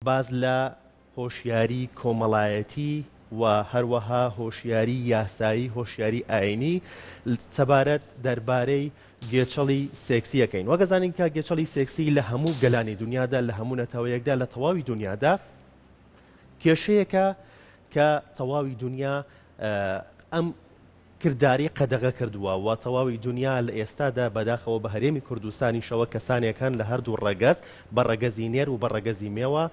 باس لە هۆشیاری کۆمەڵایەتی و هەروەها هۆشیاری یاسایی، هۆشیاری ئاینی سەبارەت دەربارەی گێچەڵی سێکسی ئەکەین. وەک ئەزانین کە گێچەڵی سێکسی لە هەموو گەلانی دونیادا، لە هەموو نەتەوەیەکدا، لە تەواوی دونیادا کێشەیەکە کە تەواوی دونیا ئەم کرداری قەدەغە کردووە و تەواوی دونیا لە ئێستادا بەداخەوە بە هەرێمی کوردستانیشەوە کەسانێک هەن لە هەردوو ڕەگەز بە ڕەگەزی نێر و بە ڕەگەزی مێوە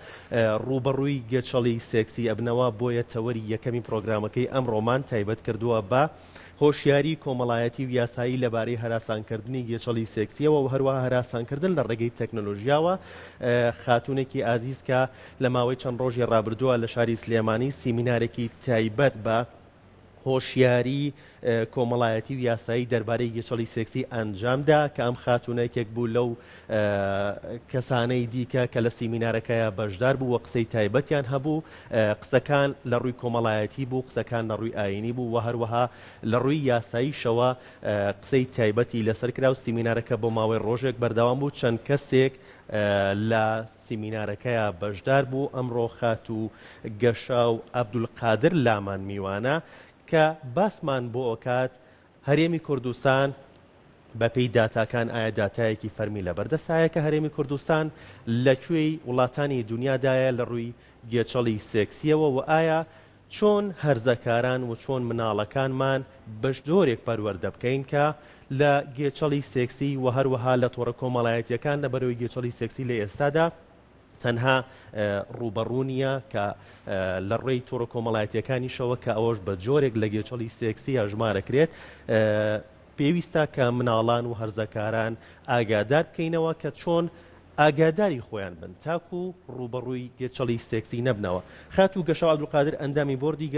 ڕووبەڕووی گێچەڵی سێکسی ئەبنەوە بۆیە تەوەری یەکەمی پڕۆگرامەکەی ئەمڕۆمان تایبەت کردووە بە هۆشیاری کۆمەڵایەتی و یاسایی لەبارەی هەراسانکردنی گێچەڵی سێکسیەوە و هەروەها هەراسانکردن لە ڕێگەی تەکنەلۆژیاوە خاتوونێکی ئازیز کە لە ماوەی چەند ڕۆژی ڕابردووە لە شاری سلێمانی سیمینارێکی تایبەت بە هۆشیاری کۆمەڵایەتی و یاسایی دەربارەی گێچەڵی سێکسی ئەنجامدا کە ئەم خاتوونە یەکێک بوو لەو کەسانەی دیکە کە لە سیمینارەکەیا بەشدار بوو و قسەی تایبەتیان هەبوو قسەکان لە ڕووی کۆمەڵایەتی بوو قسەکان لە ڕووی ئاینی بوو و هەروەها لە ڕووی یاساییشەوە قسەی تایبەتی لەسەر کرا و سیمینارەکە بۆ ماوەی ڕۆژێک بەردەوام بوو چەند کەسێک لە سیمینارەکەیا بەشدار بوو، ئەمڕۆ خاتوو گەشاو عەبدولقادر لامان میوانە کە باسمان بۆ ئەکات هەرێمی کوردستان بەپێی داتاکان ئایا داتایەکی فەرمی لەبەردەستایە کە هەرێمی کوردستان لە کوێی وڵاتانی دونیادایە لە ڕووی گێچەڵی سێکسیەوە و ئایا چۆن هەرزەکاران و چۆن مناڵەکانمان بەجۆرێک پەروەردە بکەین کە لە گێچەڵی سێکسی و هەروەها لە تۆڕە کۆمەڵایەتیەکان لەبەرەوەی گێچەڵی سێکسی لە ئێستادا تەنها ڕووبەڕوو نییە کە لە ڕێی تۆڕە کۆمەڵایەتیەکانیشەوە کە ئەوەش بە جۆرێک لە گێچەڵی سێکسی هەژمارەکرێت پێویستە کە مناڵان و هەرزەکاران ئاگادار بکەینەوە کە چۆن ئاگاداری خۆیان بن تاکو ڕووبەڕووی گێچەڵی سێکسی نەبنەوە. خاتوو گەشاو عەبدولقادر ئەندامی بۆردی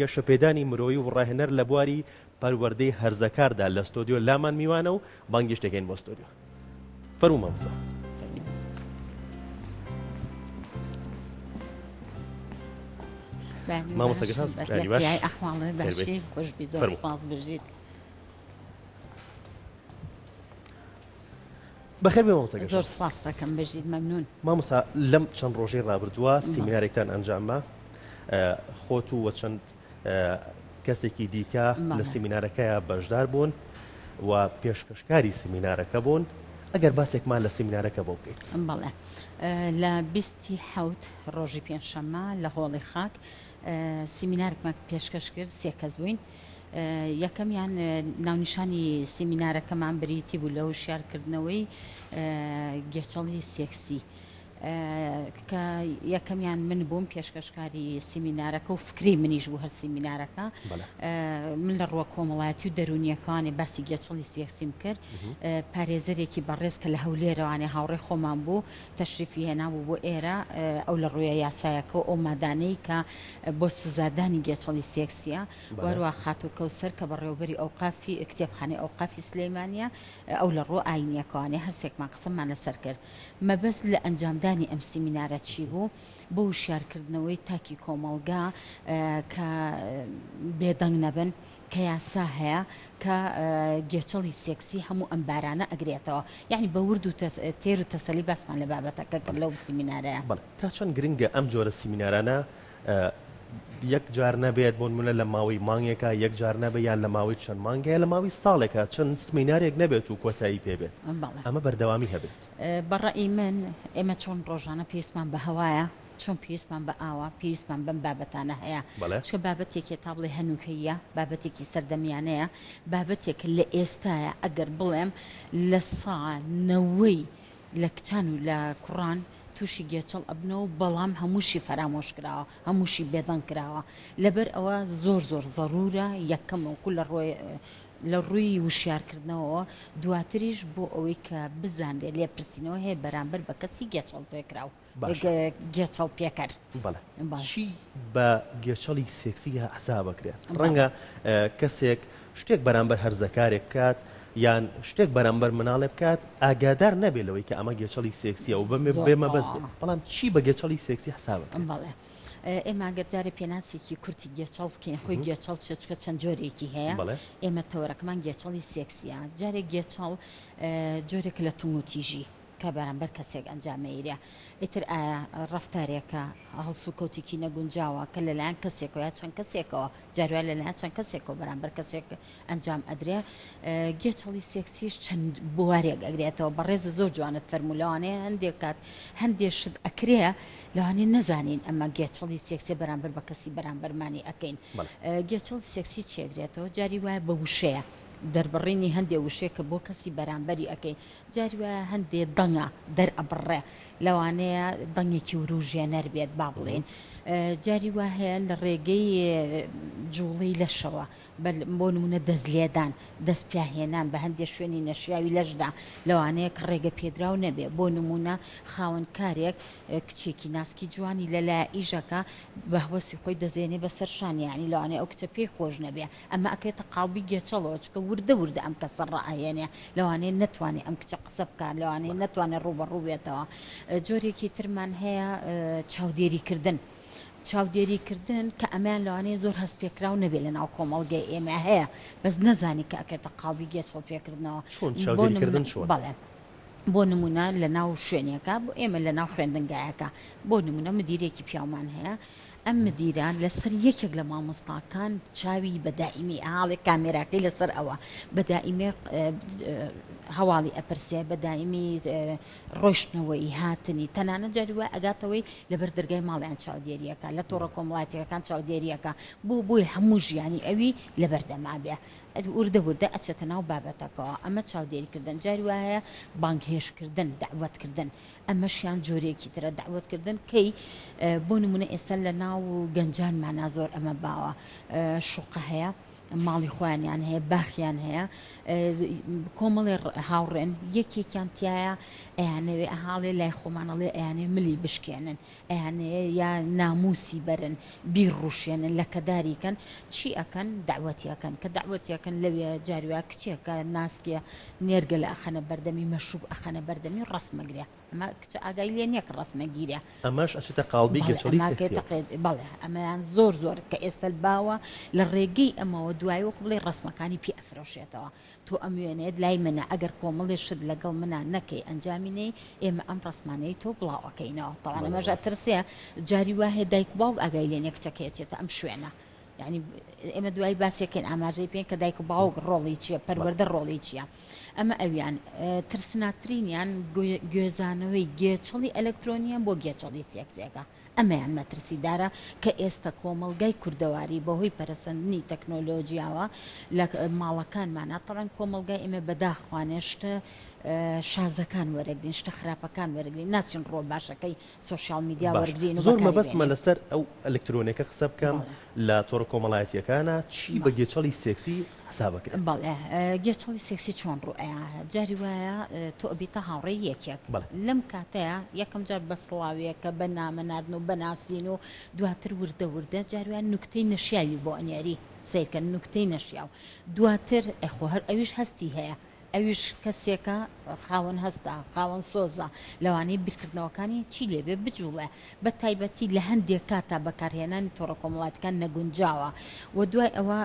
گەشەپێدانی مرۆیی و ڕاهێنەر لە بواری پەروەردەی هەرزەکاردا لە ستۆدیۆ لامان میوانە و بانگیش دەکەین بۆ ستۆدیۆ. فەرموو مامۆستا. مامۆستا گەشاو بەیانی باش. ئەحواڵت باشی خۆشبی زۆر سپاس بژیت. بەخێر بێ مامۆستا گەشە. زۆر سپاست دەکەم بژیت مەمنون. مامۆستا لەم چەند ڕۆژەی ڕابردووە سیمینارێکتان ئەنجامما خۆت و چەند کەسێکی دیکە لە سیمینارەکەیا بەشدار بوون و پێشکەشکاری سیمینارەکە بوون ئەگەر باسێکمان لە سیمینارەکە بۆ بکەیت. بەڵێ لە بیستی حەوت ڕۆژی پێنجشەممە لە هۆڵی خاک سیمینارێکمان پێشکەش کرد سێ کەس بووین یەکەمیان ناونیشانی سیمینارەکەمان بریتی بوو لە هۆشیارکردنەوەی گێچەڵی سێکسی کە یەکەمیان من بووم پێشکەشکاری سیمینارەکە و فکری منیش بوو هەر سیمینارەکە من لە ڕووە کۆمەڵایەتی و دەرونیەکانی باسی گێچەڵی سێکسیم کرد پارێزەرێکی بەڕێز کە لە هەولێرەوانێ هاوڕێ خۆمان بوو تەشریفی هێنابوو بۆ ئێرە ئەو لە ڕوویە یاسایەکە و ئەو مادانەی کە بۆ سزادانی گێچەڵی سێکسیە وەروە خاتوو کەوسەر کە بەڕێوەبەری ئەوقافی کتێبخانەی ئەوقافی سلێمانیە ئەو لە ڕووە ئاینیەکەوانێ هەرسێکمان قسەمان لەسەر کرد مەبەست لە ئەنجامدانی ئەم سیمینارە چی بوو بۆ وشیارکردنەوەی تاکی کۆمەڵگا کە بێدەنگ نەبن کە یاسا هەیە کە گێچەڵی سێکسی هەموو ئەم بارانە ئەگرێتەوە یەعنی بە ورد و تێر و تەسەلی باسمان لە بابەتەکە کرد لەو سیمینارەیا. بەڵێ تا چەند گرنگە ئەم جۆرە سیمینارانە یەک جار نەبێت بۆ نمونە لە ماوەی مانگێکا یەک جار نەبێت یان لە ماوەی چەند مانگێ لە ماوەی ساڵێکا چەند سمینارێک نەبێت و کۆتایی پێ بێت ئەمە بەردەوامی هەبێت. بە ڕەئی من ئێمە چۆن ڕۆژانە پێویستمان بە هەوایە چۆن پێویستمان بە ئاوە، پێویستمان بەم بابەتانە هەیە، چونکە بابەتێکیە تا بڵێی هەنووکەییە، بابەتێکی سەردەمیانەیە، بابەتێکە لە ئێستایە ئەگەر بڵێم لە سا نەوەی لە کچان و لە کوڕان تووشی گێچەڵ ئەبنەوە، بەڵام هەمووشی فەرامۆش کراوە، هەمووشی بێدەنگ کراوە، لەبەر ئەوە زۆر زۆر زەروورە یەکەم وەکوو لە ڕۆی لە ڕووی وشیارکردنەوەوە، دواتریش بۆ ئەوەی کە بزانرێ لێپرسینەوە هەیە بەرامبەر بە کەسی گێچەڵ پێکراو. باشە. گێچەڵ پێکەر. بەڵێ. چی بە گێچەڵی سێکسی حساب ئەکرێت؟ ڕەنگە کەسێک شتێک بەرامبەر هەرزەکارێک بکات یان شتێک بەرامبەر مناڵێ بکات ئاگادار نەبێت لەوەی کە ئەمە گێچەڵی سێکسیە و بێ مەبەست بێت بەڵام چی بە گێچەڵی سێکسی حساب ئەکرێت؟ بەڵێ. ئێمە گەر جارێ پێناسێکی کورتی گێچەڵ بکەین خۆی گێچەڵ چیە چونکە چەند جۆرێکی هەیە ئێمە تەوەرەکەمان گێچەڵی سێکسیە جارێک گێچەڵ جۆرێک لە توندوتیژی. کە. کە بەرامبەر کەسێک ئەنجامەیرێ ئیتر ئایا ڕەفتارێکە هەڵسوکەوتێکی نەگونجاوە کە لەلایەن کەسێکەوە یا چەند کەسێکەوە جاروایە لەلایەن چەند کەسێکەوە بەرامبەر کەسێک ئەنجام ئەدرێ گێچەڵی سێکسیش چەند بوارێک ئەگرێتەوە بەڕێزە زۆر جوانت فەرموو لەوانەیە هەندێک کات هەندێک شت ئەکرێ لەوانەیە نەزانین ئەمە گێچەڵی سێکسیە بەرامبەر بە کەسی بەرامبەرمانی ئەکەین گێچەڵی سێکسی چێگرێتەوە جاری وایە بە وشەیە دەربڕینی هەندێ وشەیە کە بۆ کەسی بەرامبەری ئەکەین جاری وایە هەندێ دەنگە دەرئەبڕێ لەوانەیە دەنگێکی وروژێنەر بێت با بڵێین جاری وا هەیە لە ڕێگەی جوڵەی لەشەوە بۆ نمونە دەست لێدان دەست پیاهێنان بە هەندێ شوێنی نەشیاوی لەشدا لەوانەیە کە ڕێگە پێدراو نەبێ بۆ نمونە خاوەن کارێک کچێکی ناسکی جوانی لەلایە ئیشەکە بە هەوەسی خۆی دەزێنێ بەسەر شانی یانی لەوانەیە ئەو کچە پێی خۆش نەبێ ئەمە ئەکەوێتە قاڵبی گێچەڵەوە چونکە وردە وردە ئەم کەسە ڕائەهێنێ لەوانەیە نەتوانێ ئەم کچە قسە بکات لەوانەیە نەتوانێ ڕووبەڕوو بێتەوە جۆرێکی ترمان هەیە چاودێری کردن چاودێری کردن کە ئەمەیان لەوانەیە زۆر هەست پێکراو نەبێت لە ناو کۆمەڵگەی ئێمە هەیە بەس نەزانی کە ئەکەێتە قاڵبی گێچەڵ پێکردنەوە چۆن چاودێری کردن چۆن؟ بەڵێ بۆ نمونە لە ناو شوێنێکە بۆ ئێمە لە ناو خوێندنگایەکە بۆ نمونە مدیرێکی پیاومان هەیە ئەم مدیرە لەسەر یەکێک لە مامۆستاکان چاوی بە دائیمی ئاڵێ کامێراکەی لەسەر ئەوە بە دائیمێ هەواڵی ئەپرسێ بە دائیمی ڕۆشتنەوەی هاتنی تەنانەت جاری وای ئەگاتەوەی لەبەر دەرگای ماڵیان چاودێریەکە لە تۆڕە کۆمەڵاتیەکان چاودێریەکە بۆ بۆی هەموو ژیانی ئەوی لەبەر دەما بێ وردە وردە ئەچێتە ناو بابەتەکەوە ئەمە چاودێریکردن جاری وایە بانگهێشتکردن دەعوەتکردن ئەمەشیان جۆرێکی ترە دەعوەتکردن کەی بۆ نمونە ئێستا لە ناو گەنجانمانا زۆر ئەمە باوە شوقە هەیە ماڵی خۆیانیان هەیە باخیان هەیە کۆمەڵێ هاوڕێن یەکێکیان تایە ئەیانەوێ ئەهاڵێ لای خۆمانەڵێ ئەیانێ ملی بشکێنن ئەیانەوێ یا ناموسی بەرن بیڕوشێنن لەکەداری کەن چی ئەکەن دەعوەتی ئەکەن کە دەعوەتی ئەکەن لەوێ جاری وا کچێکە ناسکێ نێرگەلە ئەخەنە بەردەمی مەشروب ئەخەنە بەردەمی ڕەسمەگرێ ئەمە کچە ئاگای لێ نییە کە ڕەسمەگیرێ ئەمەش ئەچێتە قاڵبی بەڵێ گێچەڵی ئەمە سێکسیەوە. بەڵێ ئەمەیان زۆر زۆر کە ئێستا باوە لە ڕێگەی ئەمەوە دوای وەکو بڵێی ڕەسمەکانی پێ ئەفرۆشێتەوە تۆ ئەم وێنەیەت لای منە ئەگەر کۆمەڵێ شت لەگەڵ منا نەکەی ئەنجامی نەی ئێمە ئەم ڕەسمانەی تۆ بڵاو ئەکەینەوە تەوان ئەمەش ئەترسێ جاری وا هەیە دایک و باوک ئاگای لێ نیە کچەکەی ئەچێتە ئەم شوێنە یعنی ئێمە دوای باسێکەین ئاماژەی پێین کە دایک و باوک ڕۆڵی چییە پەروەردە ڕۆڵی چییە ئەمە ئەویان ترسناکترینیان گوێزانەوەی گێچەڵی ئەلکترۆنیە بۆ گێچەڵی سێکسێکە ئەمەیان مەترسیدارە کە ئێستە کۆمەڵگای کوردەواری بەهۆی پەرەسەندنی تەکنۆلۆجیاوە لە ماڵەکانمانا تەبعەن کۆمەڵگای ئێمە بەداخوانێ شتە شازەکان وەرەگرین شتە خراپەکان وەرەگرین ناچین ڕۆ باشەکەی social media باش وەرگرین و زۆر بەکاری مەبەستمە بێنین. لەسەر ئەو ئەلکترۆنێکە قسە بکەم بەڵێ. لە تۆڕە کۆمەڵایەتییەکانا چی بە بەڵێ. گێچەڵی سێکسی حساب ئەکرێت؟ بەڵێ گێچەڵی سێکسی چۆن ڕوو ئەیا جاری وایە تۆ ئەبیتە هاوڕێی یەکێک بەڵێ. لەم کاتەیا یەکەم جار بە سڵاوێکە بە نامە ناردن و بە ناسین و دواتر وردە وردە جاری وایە نوکتەی نەشیاوی بۆ ئەنێری سەیرکە نوکتەی نەشیاو دواتر ئێ خۆ هەر ئەویش هەستی هەیە ئەویش کەسێکە خاوەن هەستە، خاوەن سۆزە، لەوانەیە بیرکردنەوەکانی چی لێ بێ بجوڵێ، بە تایبەتی لە هەندێک کاتا بەکارهێنانی تۆڕە کۆمەڵاتیکان نەگونجاوە و دوای ئەوە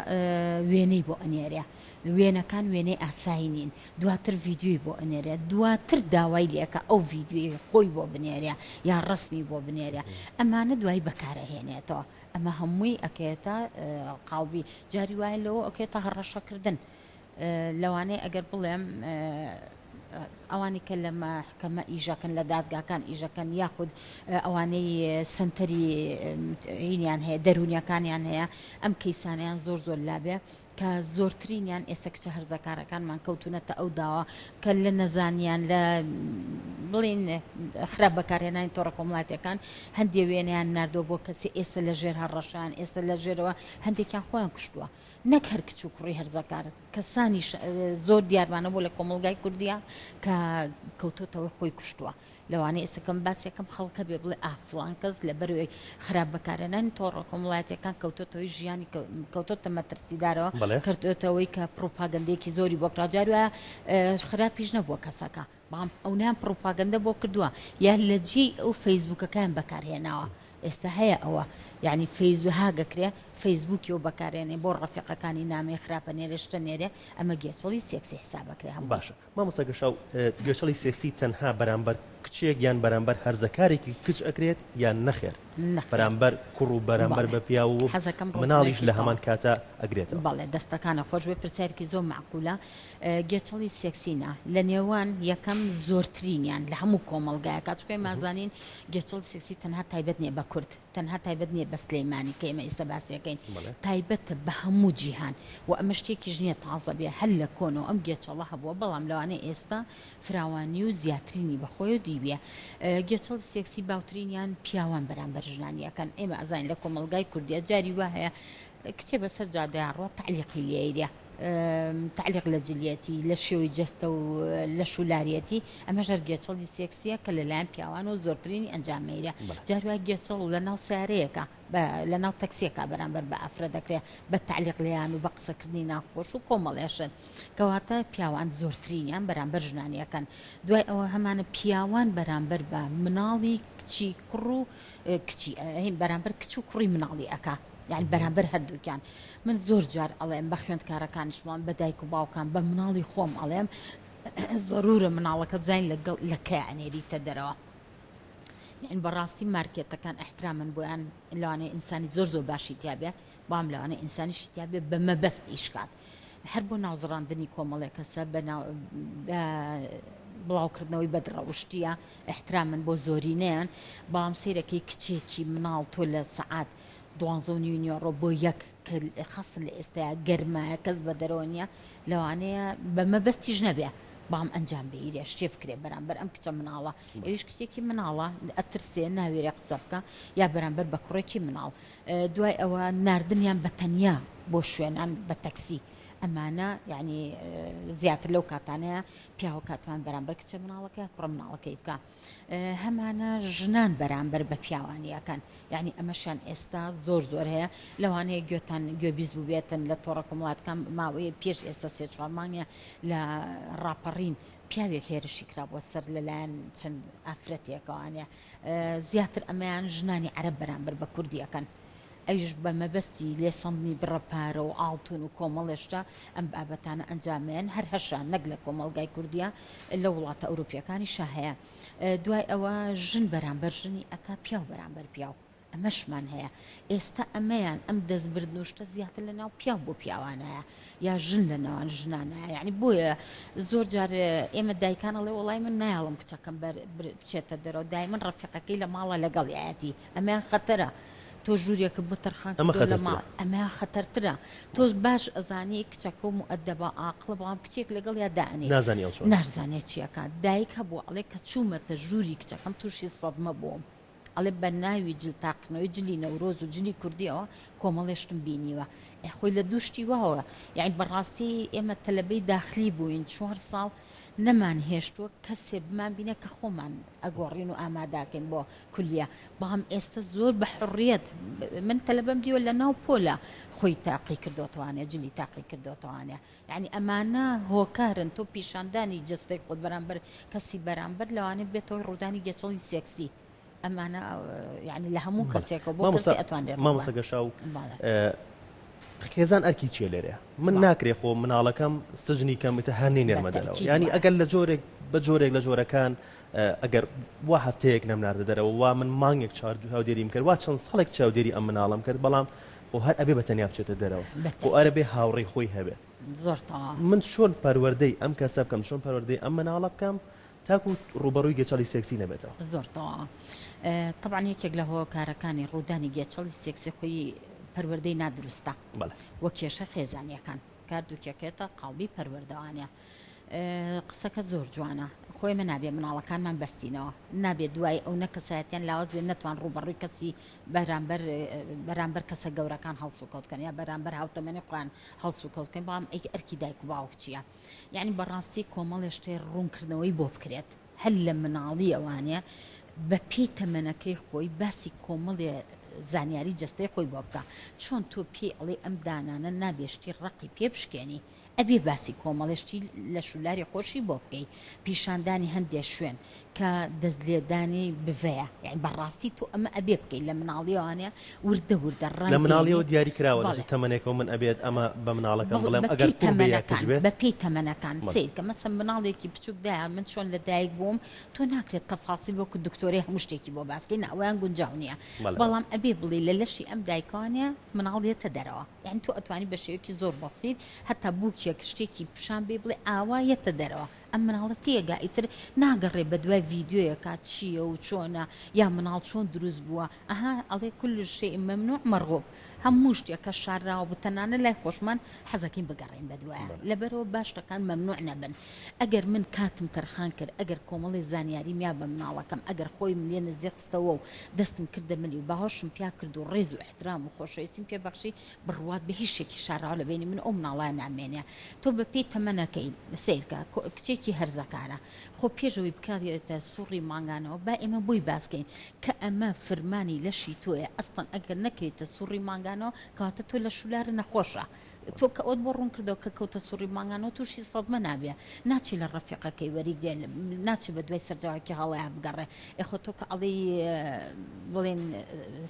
وێنەی بۆ ئەنێرێ، وێنەکان وێنەی ئاسایی نین، دواتر ڤیدیۆی بۆ ئەنێرێ، دواتر داوای لێ ئەکا ئەو ڤیدیۆی خۆی بۆ بنێرێ یا ڕەسمی بۆ بنێرێ، ئەمانە دوای بەکارئەهێنێتەوە، ئەمە هەمووی ئەکەوێتە قاڵبی جاری وایە لەوە ئەکەوێتە هەڕەشەکردن. لەوانەیە ئەگەر بڵێم ئەوانی کە لە مەحکەمە ئیشەکەن لە دادگاکان ئیشەکەن یاخود ئەوانەی سنتەری هینیان هەیە دەرونیەکانیان هەیە ئەم کەیسانیان زۆر زۆر لابێ کە زۆرترینیان ئێستا کچە هەرزەکارەکانمان کەوتونەتە ئەو داوە کە لە نەزانیان لە بڵین خراپ بەکارهێنانی تۆڕە کۆمەڵاتیەکان هەندێ وێنەیان ناردووە بۆ کەسی ئێستا لە ژێر هەڕەشان ئێستا لە ژێرەوە هەندێکیان خۆیان کوشتووە نەک هەر کچ و کوڕی هەرزەکار، کەسانیش زۆر دیارمانە بۆ لە کۆمەڵگای کوردیە کە کەوتۆتەوە خۆی کوشتووە. لەوانەیە ئێستا کەم باس یەکەم خەڵک هەبێ بڵێ ئا فڵان کەس لەبەرەوەی خراپ بەکارهێنانی تۆڕە کۆمەڵایەتیەکان کەوتۆتەوەی ژیانی کەوتۆتە مەترسیدارەوە کەوتۆتەوەی کە پڕوپاگەندەیەکی زۆری بۆ کرا جار وایە خراپیش نەبووە کەسەکە بەڵام ئەونەیان پڕوپاگەندە بۆ کردووە یا لە جێی ئەو فەیسبووکەکەیان بەکارهێناوە. ئێستا هەیە ئەوە یعنی فەیس هاگەکرێ فەیسبووکی و بەکارێنێ بۆ ڕەفیقەکانی نامەی خراپە نێرێ شتە نێرێ ئەمە گێچەڵی سێکسی حسابەکرێ هەموو. باشە مامۆستا گەشاو گێچەڵی سێکسی تەنها بەرامبەر کچێک یان بەرامبەر هەرزەکارێکی کچ ئەکرێت یان نەخێر نەخێر بەرامبەر کوڕ و بەرامبەر بەڵێ بە پیاو و حەزەکەم مناڵیش ڕوونکردنەوەیەکی لە هەمان تەواو کاتا ئەگرێتەوە؟ بەڵێ دەستەکانت خۆش بێ پرسیارێکی زۆر مەعقولە گێچەڵی سێکسی نا لە نێوان یەکەم زۆرترینیان لە هەموو کۆمەڵگایەکا چونکە ئێمە ئەزانین گێچەڵی سێکسی تەنها تایبەت نییە بە کورد تەنها تایبەت نییە بە سلەیمانی کە ئێمە ئیستا باسی ئەکەین تایبەتە بە هەموو جیهان و ئەمە شتێکیش نییە تازە بێ هەر لە کۆنەوە ئەم گێچەڵە هەبووە بەڵام لەوانەیە ئێستا فراوانی و زیاترینی بەخۆیەوە دیبێ گێچەڵی سێکسی باوترینیان پیاوان بەرامبەر ژنانی ئەکەن ئێمە ئەزانین لە کۆمەڵگای کوردیا جاری وا هەیە کچێ بەسەر جادەیا ڕوا تەعلیقی لێیرێ تەعلیق لە جلیەتی لە شێوەی جەستە و لەش و لاریەتی ئەمەش هەر گێچەڵی سێکسیە کە لەلایەن پیاوانەوە زۆرترینی ئەنجام مەیرە جار وایە گێچەڵ لە ناو سیارەیەکە لە ناو تەکسیەکە بەرامبەر بە ئافرەت دەکرێ بە تەعلیق لێیان و بە قسەکردنی ناخۆش و کۆمەڵێ شت کەواتە پیاوان زۆرترینیان بەرامبەر ژنانی ئەکەن دوای ئەوە هەمانە پیاوان بەرامبەر بە مناڵی کچی کوڕ و کچی بەرامبەر کچ و کوڕی مناڵی ئەکا یانی بەرامبەر هەردووکیان من زۆر جار ئەڵێم بە خوێندکارەکانیشم ئەڵێم بە دایک و باوکان بە مناڵی خۆم ئەڵێم زەرورە مناڵەکە بزانین لەگەڵ لە کەیا ئەنێریتە دەرەوە یعنی بەڕاستی مارکێتەکان ئەحترامن بۆیان لەوانەیە ئینسانی زۆر زۆر باشی تیابێ بەڵام لەوانەیە ئینسانیشی تیابێ بە مەبەست ئیش کات هەر بۆ ناوزڕاندنی کۆمەڵێک کەسە بە بڵاوکردنەوەی بەدڕەوشتیە ئیحترامن بۆ زۆرینەیان بەڵام سەیرەکەی کچێکی مناڵ تۆ لە سەعات دوانزە و نیو نیوەڕۆ بۆ یەک کە خاستن لە ئێستایا گەرمایە کەس بە دەرەوە نییە لەوانەیە بە مەبەستیش نەبێ بەڵام ئەنجام بگیرێ شتێ بکرێ بەرامبەر ئەم کچە مناڵە ئەویش کچێکی مناڵە ئەترسێ ناوێرێ قسە بکە یا بەرامبەر بە کوڕێکی مناڵ دوای ئەوە ناردنیان بە تەنیا بۆ شوێنان بە تەکسی ئەمانە یعنی زیاتر لەو کاتانەیە پیاوە کاتوان بەرامبەر کچە مناڵەکە کوڕە مناڵەکەی بکە هەمانە ژنان بەرامبەر بە پیاوانی ئەکەن یعنی ئەمەشیان ئێستا زۆر زۆر هەیە لەوانەیە گوێتان گوێبیست بووبێتن لە تۆڕە کۆمەڵاتەکان ماوەیە پێش ئێستا سێ چوار مانگە لە ڕاپەڕین پیاوێک هێرشی کرابووە سەر لەلایەن چەند ئافرەتێکەوانە زیاتر ئەمەیان ژنانی عەرەب بەرامبەر بە کوردی ئەکەن ئەویش بە مەبەستی لێسەندنی بڕە پارە و ئاڵتون و کۆمەڵێ شتە ئەم بابەتانە ئەنجامەیەن هەر هەشە نەک لە کۆمەڵگای کوردیە لە وڵاتە ئەوروپیەکانیشا هەیە دوای ئەوە ژن بەرامبەر ژنی ئەکا پیاو بەرامبەر پیاو ئەمەشمان هەیە ئێستا ئەمەیان ئەم دەست بردن و شتە زیاتر لە ناو پیاو بۆ پیاوانایە یا ژن لە ناوان ژنانایە یعنی بۆیە زۆر جار ئێمە دایکان ئەڵێ وەڵای من نایەڵم کچەکەم بەر بچێتە دەرەوە دای من ڕەفیقەکەی لە ماڵە لەگەڵیایەتی ئەمەیان خەتەرە تۆ ژوورێکت بۆ تەرخان ئەمە کردووە لە خەتەرترە. ماڵ ئەمەیان خەتەرترە تۆ باش ئەزانی کچەکە و موئەدەبە ئاقڵە بەڵام کچێک لەگەڵیا دائەنێی نازانی ئەو چۆنە. ناشزانێ چی ئەکات دایک هەبوو ئەڵێ کە چوومەتە ژووری کچەکەم تووشی سەدمە بووم ئەڵێ بە ناوی جل تاقیکردنەوەی جلی نەورۆز و جلی کوردیەوە کۆمەڵێ شتم بینیوە ئێ خۆی لە دوو شتی واوە یەعنی بەڕاستی ئێمە تەلەبەی داخلی بووین چوار ساڵ نەمان هێشتووە کەسێ بمان بینێ کە خۆمان ئەگۆڕین و ئاماداکەین بۆ کولیە بەڵام ئێستا زۆر بە حڕیەت من تەلەبەم دیوە لە ناو پۆلە خۆی تاقی کردۆتەوانێ جلی تاقی کردۆتەوانێ یعنی ئەمانە هۆکارن تۆ پیشاندانی جەستەی خۆت بەرامبەر کەسی بەرامبەر لەوانەیە بێتەوە ڕوودانی گێچەڵی سێکسی ئەمانە یعنی لە هەموو کەسێکەوە بۆ کەسی ئەتوانرێت مامۆستا گەشاو خێزان ئەرکی چیە لێرەیە من ناکرێ خۆ مناڵەکەم سجنی کەم ئیتر هەر نەینێرمە دەرەوە یانی ئەگەر لە جۆرێک بە جۆرێک لە جۆرەکان ئەگەر وا هەفتەیەک نەمناردە دەرەوە وا من مانگێک چاردوو چاودێریم کرد وا چەند ساڵێک چاودێری ئەم مناڵم کرد بەڵام خۆ هەر ئەبێ بە تەنیا بچێتە دەرەوە خۆ ئەرەبێ هاوڕێی خۆی هەبێت زۆر تەواو من چۆن پەروەردەی ئەم کەسە بکەم چۆن پەروەردەی ئەم مناڵە بکەم تاکو ڕووبەڕووی گێچەڵی سێکسی نەبێتەوە؟ زۆر تەواوە. تەبعەن یەکێک لە هۆکارەکانی ڕوودانی گێچەڵی سێکسی خۆی پەروەردەی نادروستە بەڵێ. و کێشە خێزانییەکان کە هەردووکیەکێتە قاڵبی پەروەردەوانە. قسەکەت زۆر جوانە. خۆ ئێمە نابێ مناڵەکانمان بەستینەوە. نابێ دوای ئەو نە کەسایەتیان لاواز بێت نەتوان ڕووبەڕووی کەسی بەرامبەر بەرامبەر کەسە گەورەکان هەڵسوکەوت کەن یا بەرامبەر هاوتەمەنی خۆیان هەڵسوکەوت کەن بەڵام ئەی ئەرکی دایک و باوک چییە؟ یەعنی بەڕاستی کۆمەڵێ شتێ ڕوونکردنەوەی بۆ بکرێت هەر لە مناڵیەوانێ بە پێی تەمەنەکەی خۆی باسی کۆمەڵێ زانیاری جەستەی خۆی بۆ بکا چۆن تۆ پێی ئەڵێی ئەم دانانە نابێ شتی ڕەقی پێ بشکێنی. ئەبێ باسی کۆمەڵێ شتی لەشولاری خۆشی بۆ بکەی پیشاندانی هەندێ شوێن کە دەست لێدانی بڤەیە یانی بەڕاستی تۆ ئەمە ئەبێ بکەی لە مناڵیەوانە وردە وردە ڕای لە مناڵیەوە دیاری کراوە لە چ تەمەنێکەوە من ئەبێت ئەمە بە مناڵەکەم بڵێم ئەگەر کوڕ بێ یا کچ بێت؟ بە پێی تەمەنەکان سەیرکە مەسەن مناڵێکی بچوک دایە من چۆن لە دایک بووم تۆ ناکرێت تەفاسیل وەکو دکتۆرەی هەموو شتێکی بۆ باس کەی نا ئەوەیان گونجاو نییە بەڵام ئەبێ بڵێ لە لەشی ئەم دایکەوانە مناڵ یەتە دەرەوە یانی تۆ ئەتوانی بە شێوەیەکی زۆر بەسیت هەتا بووکێک شتێکی پیشان بێ بڵێ ئاوا یەتە دەرەوە ئەم مناڵە تێگا ئیتر ناگەڕێ بە دوای ڤیدیۆیەکا چییە و چۆنە یا مناڵ چۆن دروست بووە ئەها ئەڵێ کل شیء ممنوع مرغوب هەموو شتێک کە شارراوە بوو تەنانەت لای خۆشمان حەزەکەین بگەڕێین بە دوایا لەبەرئەوە با شتەکان مەمنوع نەبن ئەگەر من کاتم تەرخان کرد ئەگەر کۆمەڵێ زانیاریم یا بە مناڵەکەم ئەگەر خۆیم لێ نزیک خستەوە و دەستم کردە ملی و باوەشم پیا کرد و ڕێز و ئیحترام و خۆشەویستیم پێ بەخشی بڕوات بێ هیچ شتێکی شارراوە لە بەینی من و ئەو مناڵە نامێنێ تۆ بە پێی تەمەنەکەی سەیرکە کچێکی هەرزەکارە خۆ پێش ئەوەی بکەوێتە سوڕی مانگانەوە با ئێمە بۆی باس کەین کە ئەمە فرمانی لەشی تۆیە ئەسڵەن ئەگەر نەکەویتە سوڕی مانگانەوە کەواتە تۆ لەشولارە نەخۆشە تۆ کە ئەوت بۆ ڕوون کردەوە کە کەوتە سوڕی مانگانەوە تووشی سەدمە نابێ ناچێ لە ڕەفیقەکەی وەریگرێ ناچێ بە دوای سەرجاوەکی هەڵەیا بگەڕێ ئێ خۆ تۆ کە ئەڵێی بڵێن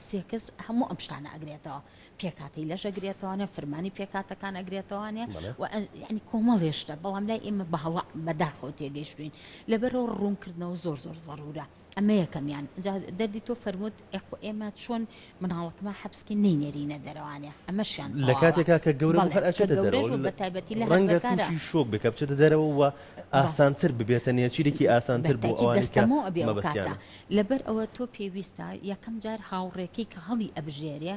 سێکس هەموو ئەم شتانە ئەگرێتەوە پێکهاتەی لەش ئەگرێتەوانێ فرمانی پێکهاتەکان ئەگرێتەوانێ و یعنی کۆمەڵێ شتە بەڵام لای ئێمە بە هەڵە بەداخەوە تێگەیشتوین لەبەرەوە ڕوونکردنەوە زۆر زۆر زەرورە ئەمە یەکەمیان جا دەردی تۆ فەرمووت ئێ خۆ ئێمە چۆن مناڵەکەمان حەبسکەین نەینێرینە دەرەوانێ ئەمەشیان لە تەواوە کاتێکا کە گەورە بوو بەڵێ هەر کە ئەچێتە گەورەش دەرەوە بوو بە تایبەتی لە ڕەنگە هەرزەکارا تووشی شۆک بێ کە بچێتە دەرەوە و بەڵێ ئاسانتر ببێتە نێچیرێکی ئاسانتر بۆ بەتاکی ئەوانەی کە دەستەمۆ ئەبێ ئەو کاتە مەبەستیانە. لەبەر ئەوە تۆ پێویستە یەکەم جار هاوڕێکەی کە هەڵی ئەبژێرێ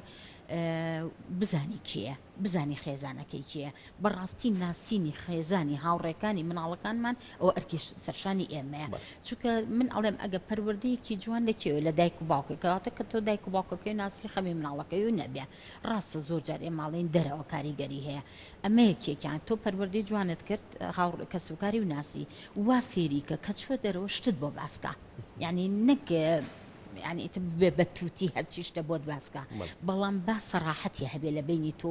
بزانی کێیە بزانی خێزانەکەی کێیە بەڕاستی ناسینی خێزانی هاوڕێکانی مناڵەکانمان ئەوە ئەرکی سەرشانی ئێمەیە چونکە من ئەڵێم ئەگە پەروەردەیەکی جوان لە کێوە لە دایک و باوکە کەواتە کە تۆ دایک و باوکەکەی ناسی خەمی مناڵەکەی و نەبێ ڕاستە زۆر جار ئێمە ئەڵێین دەرەوە کاریگەری هەیە ئەمە یەکێکیان تۆ پەروەردەی جوانت کرد هاوڕ کەسوکاری و ناسی وا فێری کە کە چوە دەرەوە شتت بۆ باسکە یعنی نەک یعنی ئیتر ببێ بە توتی هەرچی شتە بۆت باسکە بەڵام با سەراحەتی هەبێ لە بینی تۆ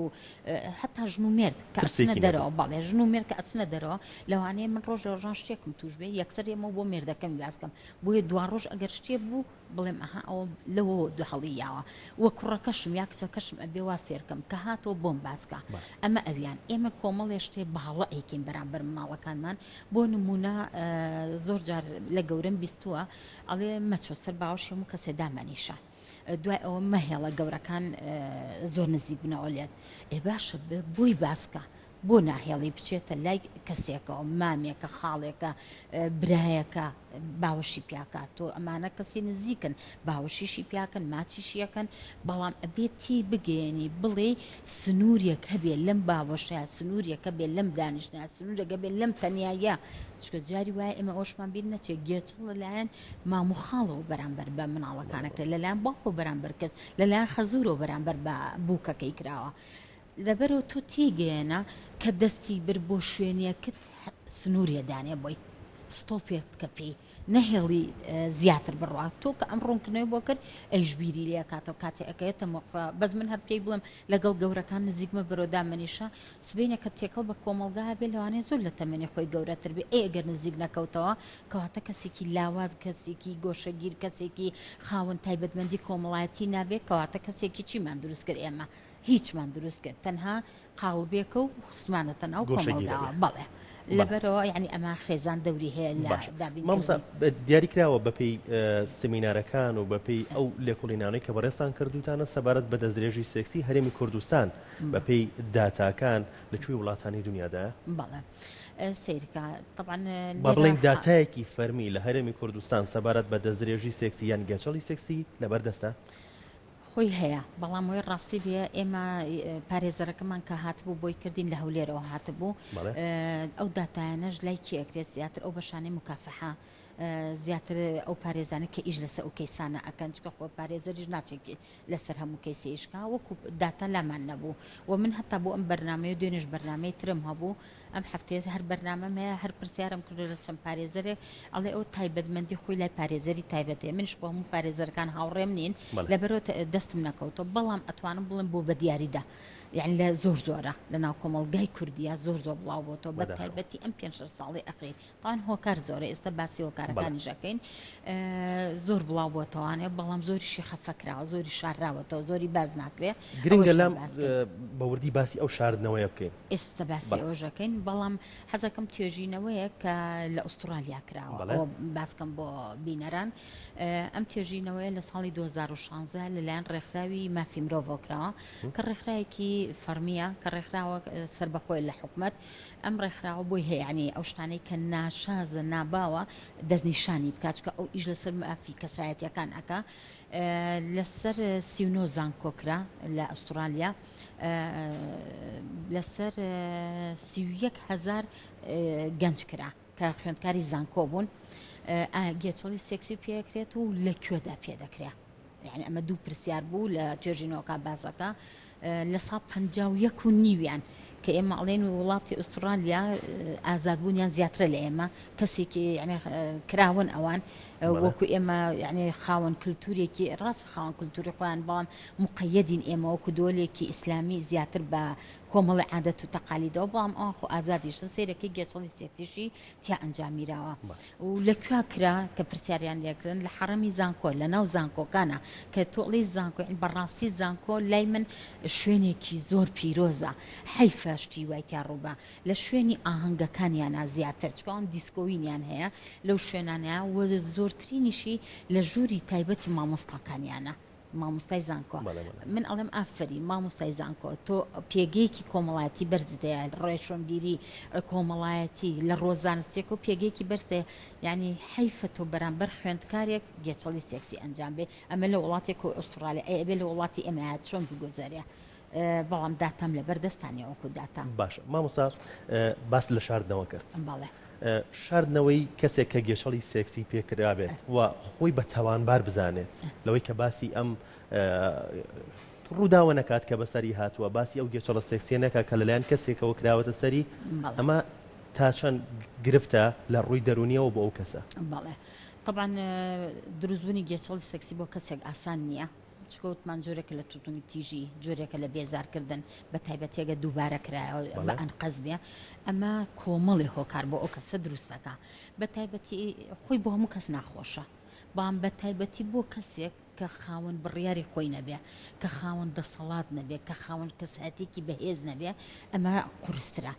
هەتا ژن و مێرد کە ئەچنە ترسێکی نەبێ. دەرەوە بەڵێ ژن و مێرد کە ئەچنە دەرەوە لەوانەیە من ڕۆژ لە ڕۆژان شتێکم توش بێ یەکسەر ئێمە بۆ مێردەکەم باس کەم بۆیە دوا ڕۆژ ئەگەر شتێک بوو بڵێم ئەها ئەوە لەوەوە هەڵی یاوە وە کوڕەکەشم یا کچەکەشم ئەبێ وا فێرکەم کە هاتەوە بۆم باسکە ئەمە ئەویان ئێمە کۆمەڵێ شتێ بە هەڵە ئەیکەین بەرامبەر مناڵەکانمان بۆ نمونە زۆر جار لە گەورەم بیستووە ئەڵێ مەچۆ سەر باوەشی هەموو کەسێ دامەنیشە دوای ئەوە مەهێڵە گەورەکان زۆر نزیک بنەوە لێت ئێ باشە بۆی باسکە بۆ ناهێڵی بچێتە لای کەسێکەوە مامێکە خاڵێکە برایەکە باوەشی پیاکات تۆ ئەمانە کەسی نزیکن باوەشیشی پیاکەن ماچیشیەکەن بەڵام ئەبێت تی بگەیەنی بڵێ سنوورێک هەبێ لەم باوەشە سنوورێک هەبێ لەم دانیشتنە سنوورێک هەبێ لەم تەنیاییە چونکە جاری وایە ئێمە ئەوەشمان بیر نەچێت گێچەڵ لەلایەن مام و خاڵەوە بەرامبەر بە مناڵەکان ئەکرێت لەلایەن باوکەوە بەرامبەر کەس لەلایەن خەزوورەوە بەرامبەر بە بووکەکەی کراوە لەبەرەوە تۆ تێگەیەنە کە دەستی برد بۆ شوێنێکت سنوورێ دانێ بۆی ستۆپێک بکە پێی نەهێڵی زیاتر بڕوا تۆ کە ئەم ڕوونکردنەوەی بۆ کرد ئەیش بیری لێ کاتەوە کاتێ ئەکەوێتە مۆقفە بەس من هەر پێی بڵێم لەگەڵ گەورەکان نزیک مەبەرەوە دامەنیشە سبەینێ کە تێکەڵ بە کۆمەڵگا بێ لەوانەیە زۆر لە تەمەنی خۆی گەورەتر بێ ئەی ئەگەر نزیک نەکەوتەوە کەواتە کەسێکی لاواز کەسێکی گۆشەگیر کەسێکی خاوەن تایبەتمەندی کۆمەڵایەتی نابێ کەواتە کەسێکی چیمان دروست کرد ئێمە هیچمان دروست کرد تەنها قاڵبێکە و خستمانەتە ناو گۆشەگیرە کۆمەڵگاوە بێ. بەڵێ بەڵێ. لەبەرەوە یعنی ئەمە خێزان دەوری هەیە لە باشە دابین مامۆستا کردنی. دیاری کراوە بەپێی سمینارەکان و بەپێی ئەو لێکۆڵینانەی کە بەڕێزتان کردووتانە سەبارەت بە دەستدرێژی سێکسی هەرێمی کوردستان بەپێی داتاکان لە کوێی وڵاتانی دنیادایە؟ بەڵێ سەیرکە تەبعەن با لێرە بڵێین داتایەکی فەرمی لە هەرێمی کوردستان سەبارەت بە دەستدرێژی سێکسی یان گەچەڵی سێکسی لەبەردەستە؟ خۆی هەیە بەڵام ئەوەی ڕاستی بێ ئێمە پارێزەرەکەمان کە هاتبوو بۆی کردین لە هەولێرەوە هاتبوو ئەو داتایانەش لای کێ ئەکرێت زیاتر ئەو بەشانەی مکافحە زیاتر ئەو پارێزانە کە ئیش لەسەر ئەو کەیسانە ئەکەن چکە خۆ پارێزەریش ناچێت لەسەر هەموو کەیسێ ئیشکا وەکو داتا لامان نەبوو و من هەتا بۆ ئەم بەرنمەیە دوێنێش بەرنمەی ترم هەبوو ئەم هەفتەیە هەر بەرنامەم هەیە هەر پرسیارم کردو لە چەند پارێزەرێک ئەڵێ ئەو تایبەتمەندی خۆی لای پارێزەری تایبەت هەیە منیش خۆ هەموو پارێزەرەکان هاوڕێم نین لەبەرەوە دەستم نەکەوتەوە بەڵام ئەتوانم بڵێم بۆ بە دیاریدا یعنی لە زۆر زۆرە لە ناو کۆمەڵگای کوردیا زۆر زۆر بڵاو بۆتەوە بە بەداخەوە. تایبەتی ئەم پێنج شەش ساڵەی ئەخیر تاوان هۆکار زۆرە ئێستا باسی بەڵێ. هۆکارەکانیش ئەکەین زۆر بڵاو بۆتەوانێ بەڵام زۆریشی خەفە کراوە زۆری شارراوەتەوە زۆری باس ناکرێ گرنگە ئەوەش هەر لام باس کەین. بە وردی باسی ئەو شاردنەوەیە بکەین. ئێستا باسی بەڵێ. ئەوەش ئەکەین بەڵام حەزەکەم توێژینەوەیەک کە لە ئوسترالیا کراوە بەڵێ. ئەوە باس کەم بۆ بینەران ئەم توێژینەوەیە لە ساڵی 2016 لەلایەن ڕێکخراوی مافی مرۆڤەوە کراوە کە ڕێکخراوێکی فەڕمییە کە ڕێکخراوە سەربەخۆیە لە حکومەت ئەم ڕێکخراوە بۆی هەیە یانی ئەو شتانەی کە ناشازە ناباوە دەستنیشانی بکات چونکە ئەو ئیش لەسەر مافی کەسایەتیەکان ئەکا لەسەر 39 زانکۆ کرا لە ئوسترالیا لەسەر 31 هزار گەنج کرا کە خوێندکاری زانکۆ بوون ئایا گێچەڵی سێکسی پێکرێت و لە کوێدا پێدەکرێت یعنی ئەمە دوو پرسیار بوو لە توێژینەوەکە باسەکە لە سا 51 و نیویان کە ئێمە ئەڵێن وڵاتی ئوسترالیا ئازادبوونیان زیاترە لە ئێمە کەسێکی یعنی کراون ئەوان وەکو ئێمە یعنی خاوەن کللتورێکی ڕاست خاوەن کللتوری خۆیان بەڵام مقەدین ئێمە وەکو دۆلێکی ئیسلامی زیاتر بە کۆمەڵی عادەت و تەقالیدەوە بەڵام ئەوان خۆ ئازادیشن سەیرەکەی گێچەڵی سێکسیشی تیا ئەنجامیراوە و لە کوێ کرا کە پرسیاریان لێکردن لە حەڕەمی زانکۆ لە ناو زانکۆکانە کە تۆ ئەڵێی زانکۆ یعنی بەڕاستی زانکۆ لای من شوێنێکی زۆر پیرۆزە حەیفە شتی وای تیا ڕووبا لە شوێنی ئاهەنگەکانیانە زیاتر چونکە ئەوان دیسکۆوینیان هەیە لەو شوێنانەیە و زۆرترینیشی لە ژووری تایبەتی مامۆستاکانیانە مامۆستای زانکۆ من ئەڵێم ئافەرین مامۆستای زانکۆ تۆ پێگەیەکی کۆمەڵایەتی بەرزت هەیە ڕێشۆنبیری کۆمەڵایەتی لە ڕۆ زانستیەکە و پێگەیەکی بەرزت هەیە یعنی حەیفە تۆ بەرامبەر خوێندکارێک گێچەڵی سێکسی ئەنجام بێ ئەمە لە وڵاتێک و ئوسترالیا ئەی ئەبێ لە وڵاتی ئێمە چۆن بگوزەرێ بەڵام داتام لەبەر دەستانیە وەکو داتا. باشە مامۆستا باست لە شاردنەوە کرد. بەڵێ. شاردنەوەی کەسێک کە گێچەڵی سێکسی پێ کرابێت و خۆی بە تاوانبار بزانێت لەوەی کە باسی ئەم ڕووداوە نەکات کە بەسەری هاتووە، باسی ئەو گێچەڵە سێکسیە نەکات کە لەلایەن کەسێکەوە کراوەتە سەری، ئەمە تا چەند گرفتە لە ڕووی دەروونیەوە بۆ ئەو کەسە؟ بەڵێ تەبعەن دروستبوونی گێچەڵی سێکسی بۆ کەسێک ئاسان نییە. چونکە وتمان جۆرێکە لە توندوتیژی، جۆرێکە لە بێزارکردن، بە تایبەتی ئەگەر دووبارە کرایەوە بە ئەنقەست بێ، ئەمە کۆمەڵێ هۆکار بۆ ئەو کەسە دروست دەکا. بە تایبەتی خۆی بۆ هەموو کەس ناخۆشە، بەڵام بە تایبەتی بۆ کەسێک کە خاوەن بڕیاری خۆی نەبێ، کە خاوەن دەسەڵات نەبێ، کە خاوەن کەسایەتییەکی بەهێز نەبێ، ئەمە قورسترە.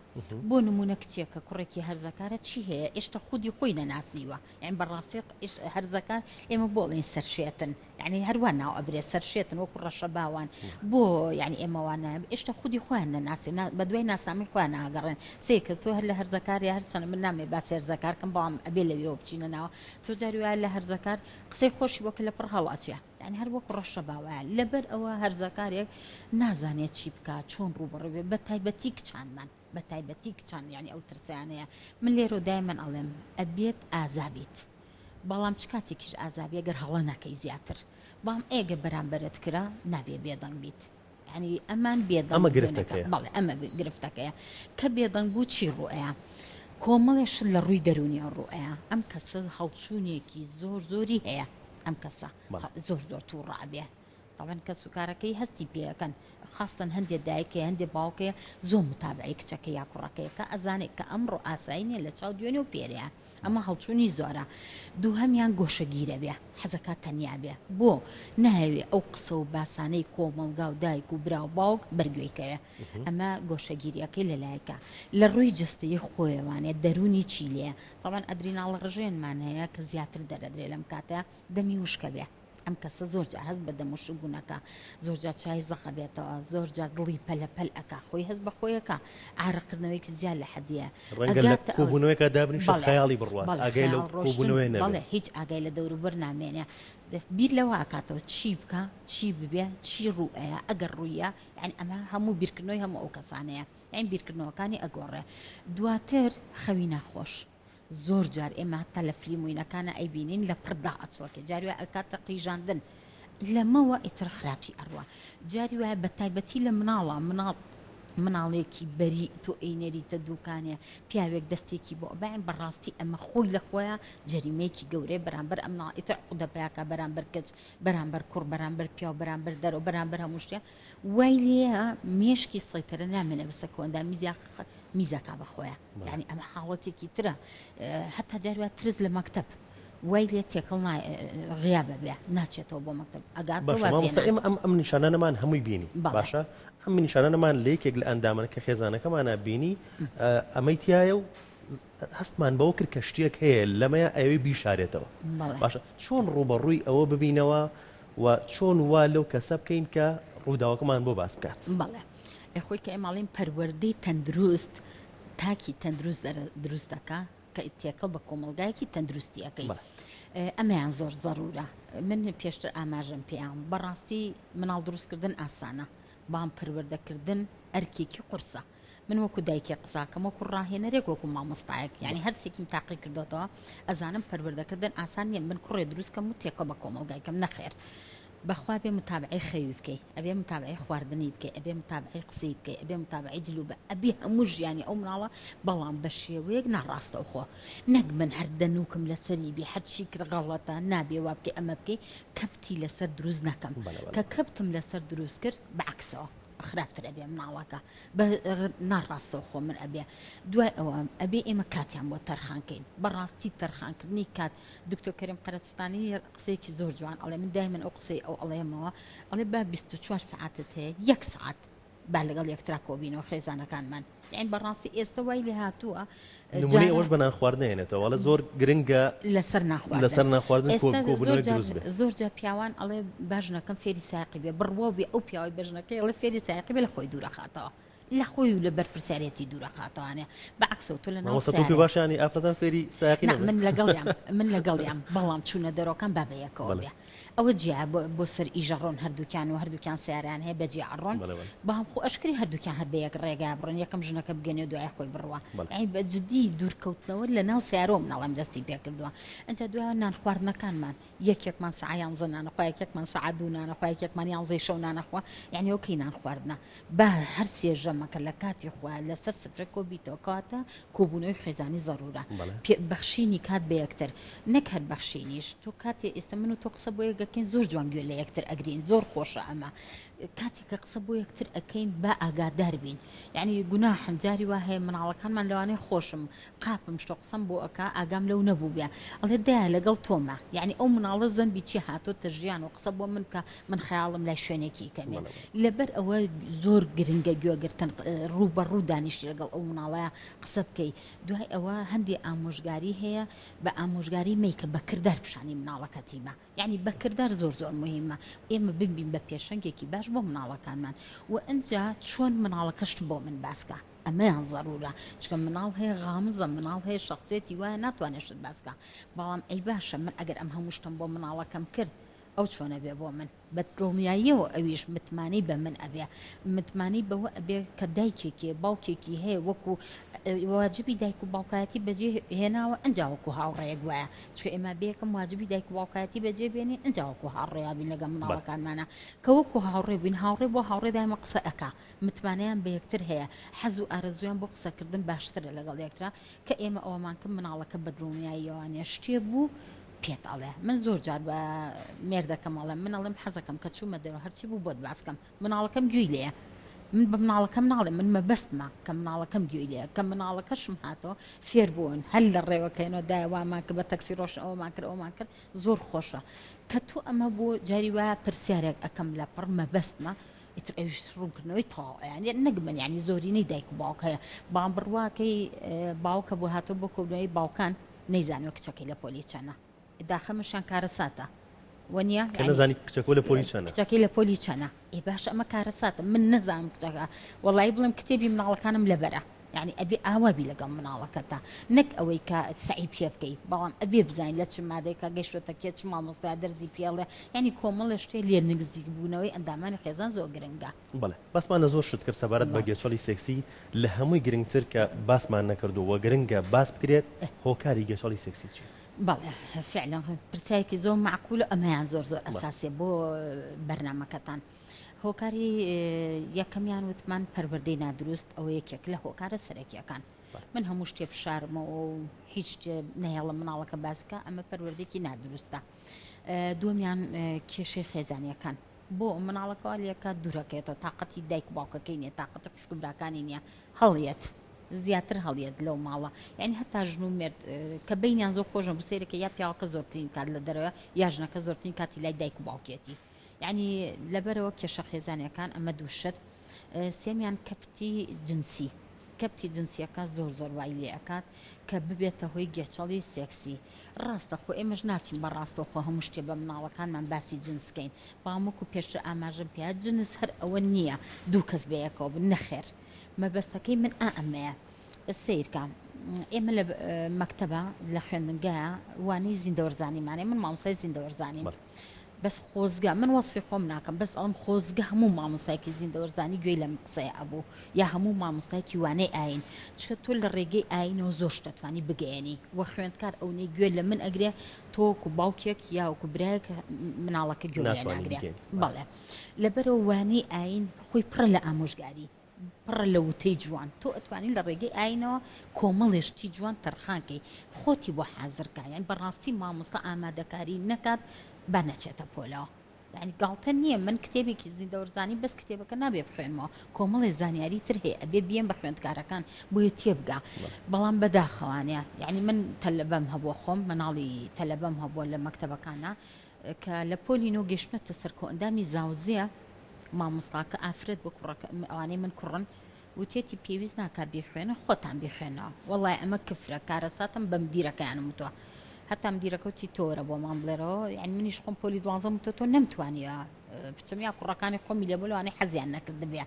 بۆ نموونە کچێک کە کوڕێکی هەرزەکارە چی هەیە ئێشتا خودی خۆی نەناسیوە، یانی بەڕاستی هەرزەکار ئێمە بۆ ئەڵێین سەرشێتن، یەعنی هەر وا ناو ئەبرێ سەرشێتن وەکو ڕەشەباوان بۆ یەعنی ئێمە وا نایە ئێشتا خودی خۆیان نەناسێ بە دوای ناسنامەی خۆیان ناگەڕێن سەیرکە تۆ هەر لە هەرزەکار یا هەرچەند من نامەوێ باسی هەرزەکار کەم بەڵام ئەبێ لەوێوە بچینە ناوە تۆ جاری وایە لە هەرزەکار قسەی خۆشی بۆ کە لە پڕ هەڵئەچێ یەعنی هەر وەکو ڕەشەبا وایە لەبەر ئەوە هەرزەکارێک نازانێت چی بکا چۆن ڕووبەڕووی بێ بە تایبەتی کچانمان بە تایبەتی کچان یەعنی ئەو ترسەیان هەیە من لێرەوە دایمەن ئەڵێم ئەبێت ئازا بیت بەڵام چ کاتێکیش ئازابی ئەگەر هەڵە نەکەی زیاتر بەڵام ئێگە بەرامبەرت کرا نابێ بێدەنگ بیت یعنی ئەمان بێدەنگ ئەمە گرفتەکەیە بەڵێ ئەمە گرفتەکەیە کە بێدەنگ بوو چی ڕوئەیە کۆمەڵێ شت لە ڕووی دەرونیە ڕوئەیە ئەم کەسە هەڵچوونێکی زۆر زۆری هەیە ئەم کەسە زۆر زۆر تووڕە ئەبێ تەبعەن کەسوکارەکەی هەستی پێ ئەکەن خاستەن هەندێ دایک هەیە هەندێ باوک هەیە زۆر متابعەی کچەکەی یا کوڕەکەی ئەکا ئەزانێ کە ئەمڕۆ ئاسایی نیە لە چاو دوێنێ و پێرێیە ئەمە هەڵچوونی زۆرە دووهەمیان گۆشەگیرە بێ حەزەکا تەنیا بێ بۆ نایەوێ ئەو قسە و باسانەی کۆمەڵگا و دایک و برا و باوک بەرگوێی کەوێ ئەمە گۆشەگیریەکەی لەلایەکە لە ڕووی جەستەیی خۆیەوانێ دەروونی چی لێیە تەبعەن ئەدریناڵ ڕژێنمان هەیە کە زیاتر دەرەدرێ لەم کاتە دەمی وشکە بێ ئەم کەسە زۆر جار هەست بە دەموشک بوون ئەکا، زۆر جار چای زەق ئەبێتەوە، زۆر جار دڵی پەلە پەل ئەکا، خۆی هەست بە خۆی ئەکا، ئارەقکردنەوەیەکی زیاد لە حەدیە. ڕەنگە لە ئەگاتە ئەوەی کۆبوونەوەیەکا دابنیشێت بەڵێ خەیاڵی بڕوات، بەڵێ ئاگای لەو خەیاڵ ڕۆشتن کۆبوونەوەیە نەبێ. بەڵێ هیچ ئاگای لە دەوروبەر نامێنێ. بیر لەوە ئەکاتەوە چی بکا، چی ببێ، چی ڕوو ئەیا، ئەگەر ڕووییا، یانی ئەمە هەموو بیرکردنەوەی هەموو ئەو کەسانەیە. یانی بیرکردنەوەکانی ئەگۆڕێ. دواتر خەوی ناخۆش. زۆر جار ئێمە هەتا لە فلیم وینەکانا ئەیبینین لە پڕ دائەچڵەکێ جاری وایە ئەکاتە قیژاندن لەمەوە ئیتر خراپی ئەڕوا جاری وایە بە تایبەتی لە مناڵا مناڵ. مناڵێکی بەری تۆ ئەینێریتە دوکانێ پیاوێک دەستێکی بۆ ئەبا یان بەڕاستی ئەمە خۆی لە خۆیا جەریمەیەکی گەورەیە بەرامبەر ئەم مناڵ ئیتر عقدە پیاکا بەرامبەر کچ بەرامبەر کوڕ بەرامبەر پیاو بەرامبەر دەرەوە بەرامبەر هەموو شتێ وای لێیە مێشکی سەیتەرە نامێنێ بەسەر کۆئەندامی میزا میزەکا بە خۆیا یعنی ئەمە حاڵەتێکی ترە هەتا جاری وا ترس لە مەکتەب وای لێ تێکەڵ نا غیابە بێ ناچێتەوە بۆ مەکتەب ئەگاتەوە باشە مامۆستا وازێ ئێمە ئەم ئەم نیشانانەمان هەمووی بینی بەڵێ. باشە ئەم نیشانانەمان لە یەکێک لە ئەندامەکە کە خێزانەکەمانە بینی ئەمەی تایە و هەستمان بەوە کرد کە شتێک هەیە لەمەیە ئەوێ بیشارێتەوە بەڵێ. باشە چۆن ڕووبەڕووی ئەوە ببینەوە و چۆن وا لەو کەسە بکەین کە ڕووداوەکەمان بۆ باس بکات؟ بەڵێ خۆی کە ئێمە ئەڵێین پەروەردەی تەندروست تاکی تەندروست دروست دەکا کە تێکەڵ بە کۆمەڵگایەکی تەندروستی ئەکەی ئەمەیان زۆر زەرورە من پێشتر ئاماژەم پێیان بەڕاستی مناڵ دروستکردن ئاسانە بەڵام پەروەردەکردن ئەرکێکی قورسە من وەکو دایکێک قساکەم وەکو ڕاهێنەرێک وەکو مامۆستایەک یعنی هەرسێکیم تاقی کردوتەوە ئەزانم پەروەردەکردن ئاسان نیە من کوڕێ دروستکەم و تێکەڵ بە کۆمەڵگایکەم نەخێر بەخوا بێ متابعەی خەوی بکەی ئەبێ متابعەی خواردنی بکەی ئەبێ متابعەی قسەی بکەی ئەبێ متابعەی جل و بە ئەبێ هەموو ژیانی ئەو مناڵە بەڵام بە شێوەیەک ناڕاستەوخۆ نەک من هەر دەنووکم لەسەری بێ هەرچی کرد غەڵەتە نابێ وا بکەی ئەمە بکەی کەپتی لەسەر دروست نەکەم بەڵێ بەڵێ. کە کەپتم لەسەر دروست کرد بە عەکسەوە خراپتر ئەبێ مناڵەکە بە ناڕاستەوخۆ من ئەبێ دوای ئەوە ئەبێ ئێمە کاتیان بۆ تەرخان کەین بەڕاستی تەرخانکردنی کات دکتۆر کەریم قەرەچستانی قسەیەکی زۆر جوان ئەڵێ من دایمەن ئەو قسەی ئەو ئەڵێمەوە ئەڵێ با 24 سەعاتت هەیە یەک سەعات با لەگەڵ یەکترا کۆبینەوە خێزانەکانمان یعنی بەڕاستی ئێستا وای لێ هاتووە نمونەی ئەوەش بە نان خواردنێنێتەوە ئەڵێ زۆر گرنگە لەسەر ناخواردن لەسەر ناخواردن ئێستا زۆر کۆبوونەوەی جار دروست بێ زۆر جار پیاوان ئەڵێ باژنەکەم فێری سایەقی بێ بڕوا بێ ئەو پیاوەی بەژنەکەی ئەڵێ فێری سایەقی بێ لە خۆی دوورەخاتەوە لە خۆی و لە بەرپرسیارێتی دوورەخاتەوانێ بە عەکسەوە تۆ لە ناو مامۆستا تۆ پێ سەیارەیە باشە یانی ئافرەتان فێری سایەقی نا نەبن من لەگەڵیام من لەگەڵیام بەڵام چوونە دەرۆکان با بە یەکەوە بەڵێ بێ ئەوە جیا بۆ بۆ سەر ئیژە ڕۆن هەردووکیان و هەردووکیان سەیارەیان هەیە بە جیا ئەڕۆن بەڵێ بەڵێ بەڵام خۆ ئەشکرێ هەردووکیان هەر بە یەک ڕێگا بڕۆن یەکەم ژنەکە بگەنێ و دوای خۆی بڕوا بەڵێ یانی بە جدی دوورکەوتنەوە لە ناو سەیارەوە مناڵم دەستی پێکردووە ئەنجا دوایەوە نان خواردنەکانمان یەکێکمان سەعا یانزە نانەخوا یەکێکمان سەعا دوو نانەخوا یەکێکمان یانزەی شەو نانەخوا یانی ئەوە کەی نان خواردنە با هەر سێ ژەمەکە لە کاتی خۆیان لەسەر سفرە کۆ بیتەوە کەواتە کۆبوونەوەی خێزانی زەرورە بەڵێ. پێ بەخشینی کات بە یەکتر نەک هەر بەخشینیش تۆ کاتێ ئێستا من و تۆ قسە بۆ یەک ئەکەین زۆر جوان گوێ لە یەکتر ئەگرین زۆر خۆشە ئەمە کاتێک کە قسە بۆ یەکتر ئەکەین با ئاگادار بین یعنی گوناحن جاری وا هەیە مناڵەکانمان لەوانەیە خۆشم قاپم شتۆ قسەم بۆ ئەکا ئاگام لەو نەبووبێ ئەڵێ دایە لەگەڵ تۆمە یعنی ئەو مناڵە زەنبی چی هاتۆتە ژیان و قسە بۆ من بکە من خەیاڵم لای شوێنێکی کە بێ لەبەر ئەوە زۆر گرنگە گوێگرتن ڕوو بە ڕوو دانیشتی لەگەڵ ئەو مناڵەیە قسە بکەی دوای ئەوە هەندێ ئامۆژگاری هەیە بە ئامۆژگاری مەیکە بە کردار پیشانی مناڵەکەتی بە یعنی بە کردار زۆر زۆر مهمە ئێمە ببین بە پێشەنگێکی باش بۆ مناڵەکانمان و ئەجا چۆن مناڵەکەشت بۆ من باسکە ئەمەیان زەرورە چونکە مناڵ هەیە غامزە مناڵ هەیە شخصێتی وایە ناتوانێت شت باسکە بەڵام ئەی باشە من ئەگەر ئەم هەموو شتم بۆ مناڵەکەم کرد ئەو چۆن ئەبێ بۆ من؟ بە دڵنیاییەوە ئەویش متمانەی بە من ئەبێ. متمانەی بەوە ئەبێ کە دایکێکی، باوکێکی هەیە وەکو واجبی دایک و باوکایەتی بەجێ هێناوە ئنجا وەکو هاوڕێیەک وایە. چونکە ئێمە ئەبێ یەکەم واجبی دایک و باوکایەتی بەجێ بێنین ئنجا وەکو هاوڕێ بین لەگەڵ مناڵەکانمانا. کە وەکو هاوڕێ بووین هاوڕێ بۆ هاوڕێ دایمە قسە ئەکا. متمانەیان بە یەکتر هەیە. حەز و ئارەزوویان بۆ قسەکردن باشترە لەگەڵ یەکترا. کە ئێمە ئەوەمان کرد مناڵەکە بە دڵنیاییەوانە شتێ بوو پێت ئەڵێ من زۆر جار بە مێردەکەم ئەڵێم من ئەڵێم حەزەکەم کە چوومە دەرەوە هەرچی بوو بۆت باس کەم مناڵەکەم گوێی لێیە من بە مناڵەکەم ناڵێم من مەبەستمە کە مناڵەکەم گوێی لێیە کە مناڵەکەشم هاتەوە فێر بوون هەر لە ڕێوەکەینەوە دایە وامان کرد بە تەکسی ڕۆشن ئەوەمان کرد ئەومان کرد زۆر خۆشە کە تۆ ئەمە بوو جاری وایە پرسیارێک ئەکەم لە پڕ مەبەستمە ئیتر ئەویش ڕوونکردنەوەی تەواو ئەیان نەک من یانی زۆرینەی دایک و باوک هەیە بەڵام بڕواکەی باوکە بۆ هاتۆ بۆ کۆبوونەوەی باوکان نەیزانیوە کچەکەی لە پۆلی چەنە داخەمەشیان کارەساتە وەنیە کە نەزانی کچەکە لە پۆلی چەنە کچەکەی لە پۆلی چەنە ئێ باشە ئەمە کارەساتە من نەزانم کچەکە وەڵی بڵێم کتێبی مناڵەکانم لەبەرە یعنی ئەبێ ئاوا بی لەگەڵ مناڵەکەتا نەک ئەوەی کە سەعی پێ بکەی بەڵام ئەبێ بزانین لە چ مادەیەکا گەیشتۆتە کێ چ مامۆستای دەرزی پێڵێ یعنی کۆمەڵێ شتێ لێ نزیک بوونەوەی ئەندامانی خێزان زۆر گرنگە. بەڵێ باسمان لە زۆر شت کرد سەبارەت بە گێچەڵی سێکسی لە هەمووی گرنگتر کە باسمان نەکردووە و گرنگە باس بکرێت هۆکاری گێچەڵی سێکسی چییە؟ بەڵێ فعلا پرسیارێکی زۆر مەعقولە ئەمەیان زۆر زۆر ئەساسیە بۆ بەرنامەکەتان. هۆکاری یەکەمیان وتمان پەروەردەی نادروست ئەوە یەکێک لە هۆکارە سەرەکیەکان. من هەموو شتێ بشارمەوە و هیچ شتێ نەهێڵم مناڵەکە باس بکا ئەمە پەروەردەیەکی نادروستە. دووەمیان کێشەی خێزانیەکان بۆ مناڵەکە وا لێکات دوورەکەێتەوە تااقەتی دایک و باوکەکەی نیە تااقەتی خوشک و براکانی نییە هەڵیەت زیاتر هەڵیەت لەو ماڵە یعنی هەتا ژن و مێرد کە بینیان زۆر خۆش نەبوو سەیرەکە یا پیاوەکە زۆرترین کات لە دەرەوە یا ژنەکە زۆرترین کاتی لای دایک و باوکێتی یعنی لەبەرەوە کێشە خێزانیەکان ئەمە دوو شت سێمیان کەپتی جنسی کەپتی جنسیەکە زۆر زۆر وای لێ ئەکات کە ببێتە هۆی گێچەڵی سێکسی ڕاستە خۆ ئێمەش ناچین بە ڕاستەوخۆ هەموو شتێ بە مناڵەکانمان باسی جنس کەین بەڵام وەکو پێشتر ئاماژەم پێیا جنس هەر ئەوە نییە دوو کەس بەیەکەوە بن نەخێر مەبەستەکەی من ئا ئەمەیە سەیرکە ئێمە لە مەکتەبە لە خوێندنگایە وانەی زیندەوەرزانیمانەیە من مامۆستای زیندەوەرزانیم. بەس خۆزگە من وەسفی خۆم ناکەم بەس ئەڵم خۆزگە هەموو مامۆستایەکی زیندەوەرزانی گوێی لەم قسەیە ئەبوو یا هەموو مامۆستایەکی وانەی ئاین چونکە تۆ لە ڕێگەی ئاینەوە زۆر شت ئەتوانی بگەیەنی وە خوێندکار ئەونەی گوێ لە من ئەگرێ تۆ وەکو باوکێک یا وەکو برایەک مناڵەکە گوێ لێ ناتوانی ناگرێ بگەیەنی. بەڵێ لەبەرەوە وانەی ئاین خۆی پڕە لە ئامۆژگاری پڕە لە وتەی جوان تۆ ئەتوانی لە ڕێگەی ئاینەوە کۆمەڵێ شتی جوان تەرخان کەی خۆتی بۆ حازر کا یانی بەڕاستی مامۆستا ئامادەکاری نەکات با نەچێتە پۆلەوە یانی گاڵتە نییە من کتێبێکی زیندەوەرزانی بەس کتێبەکە نابێ بخوێنمەوە کۆمەڵێ زانیاری تر هەیە ئەبێ بیەم بە خوێندکارەکان بۆیە تێبگا بەڵام بەداخەوانە یعنی من تەلەبەم هەبووە خۆم مناڵی تەلەبەم هەبووە لە مەکتەبەکانە کە لە پۆلی نۆ گەشتمەتە سەر کۆئەندامی زاوزێ مامۆستاکە ئافرەت بۆ کوڕەکە ئەوانەی من کوڕن وتێتی پێویست ناکا بیخوێنە خۆتان بیخوێنەوە وەڵای ئەمە کفرە کارەساتم بە مدیرەکەیانم وتوە هەتا مدیرەکە وتی تۆ وەرە بۆمان بڵێرەوە یعنی منیش خۆم پۆلی دوانزەم وتە تۆ نەمتوانیوە بچم یا کوڕەکانی خۆمی لێ بۆ لەوانەیە حەزیان نەکردبێ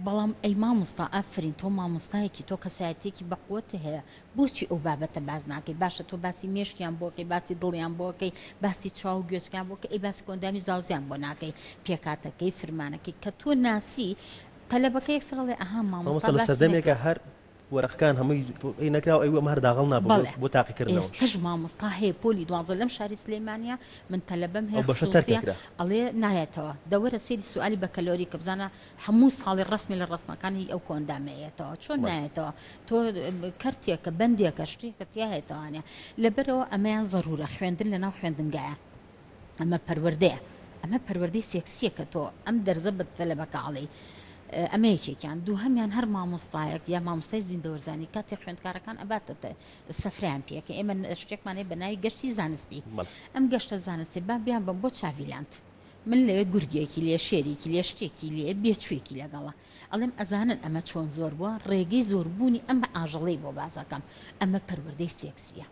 بەڵام ئەی مامۆستا ئافرین تۆ مامۆستایەکی تۆ کەسایەتێکی بەقوەت هەیە بۆچی ئەو بابەتە باس ناکەی باشە تۆ باسی مێشکیان بۆ کەی باسی دڵیان بۆ کەی باسی چاو و گوێچکیان بۆ کەی ئەی باسی کۆئەندامی زاوزێیان بۆ ناکەی پێکهاتەکەی فرمانەکەی کە تۆ ناسی تەلەبەکە یەکسەر ئەڵێ ئەها مامۆستا مامۆستا لە باسی سەردەمێکا نەکرد. هەر وەرەقەکان هەمووی ئی نەکراوە ئەی ئەمە هەر داغڵ نابوو بەڵێ بۆ تاقیکردنەوەش. ئێستەش مامۆستا هەیە پۆلی دوانزە لەم شاری سلێمانیە من تەلەبەم هەیە ئەو بەشە تەرک خسوسیە ئەکرا. ئەڵێ نایەتەوە دەوەرە سەیری سوئالی بەکەلۆری کە بزانە هەموو ساڵی ڕەسمی لە ڕەسمەکان هی ئەو کۆندامەیەتەوە چۆن نایەتەوە تۆ کەرتێکە بەندێکە شتێکە تیاهێتەوانە لەبەرەوە ئەمەیان زەرورە خوێندن لەناو خوێندنگایە ئەمە پەروەردەیە ئەمە پەروەردەی سێکسیە کە تۆ ئەم دەرزە بە تەلەبەکە ئەڵێی ئەمە یەکێکیان دووهەمیان هەر مامۆستایەک یا مامۆستای زیندەوەرزانی کاتێک خوێندکارەکان ئەباتە سەفرەیان پێکە ئێمە شتێکمان هەیە بە ناوی گەشتی زانستی ئەم گەشتە زانستی با بیان بم بۆ چاڤیلاند من لەوێ گورگێکی لێ شێرێکی لێ شتێکی لێ بێچووێکی لەگەڵە ئەڵێم ئەزانن ئەمە چۆن زۆر بووە ڕێگەی زۆربوونی ئەم ئاژەڵەی بۆ باس ئەکەم ئەمە پەروەردەی سێکسیە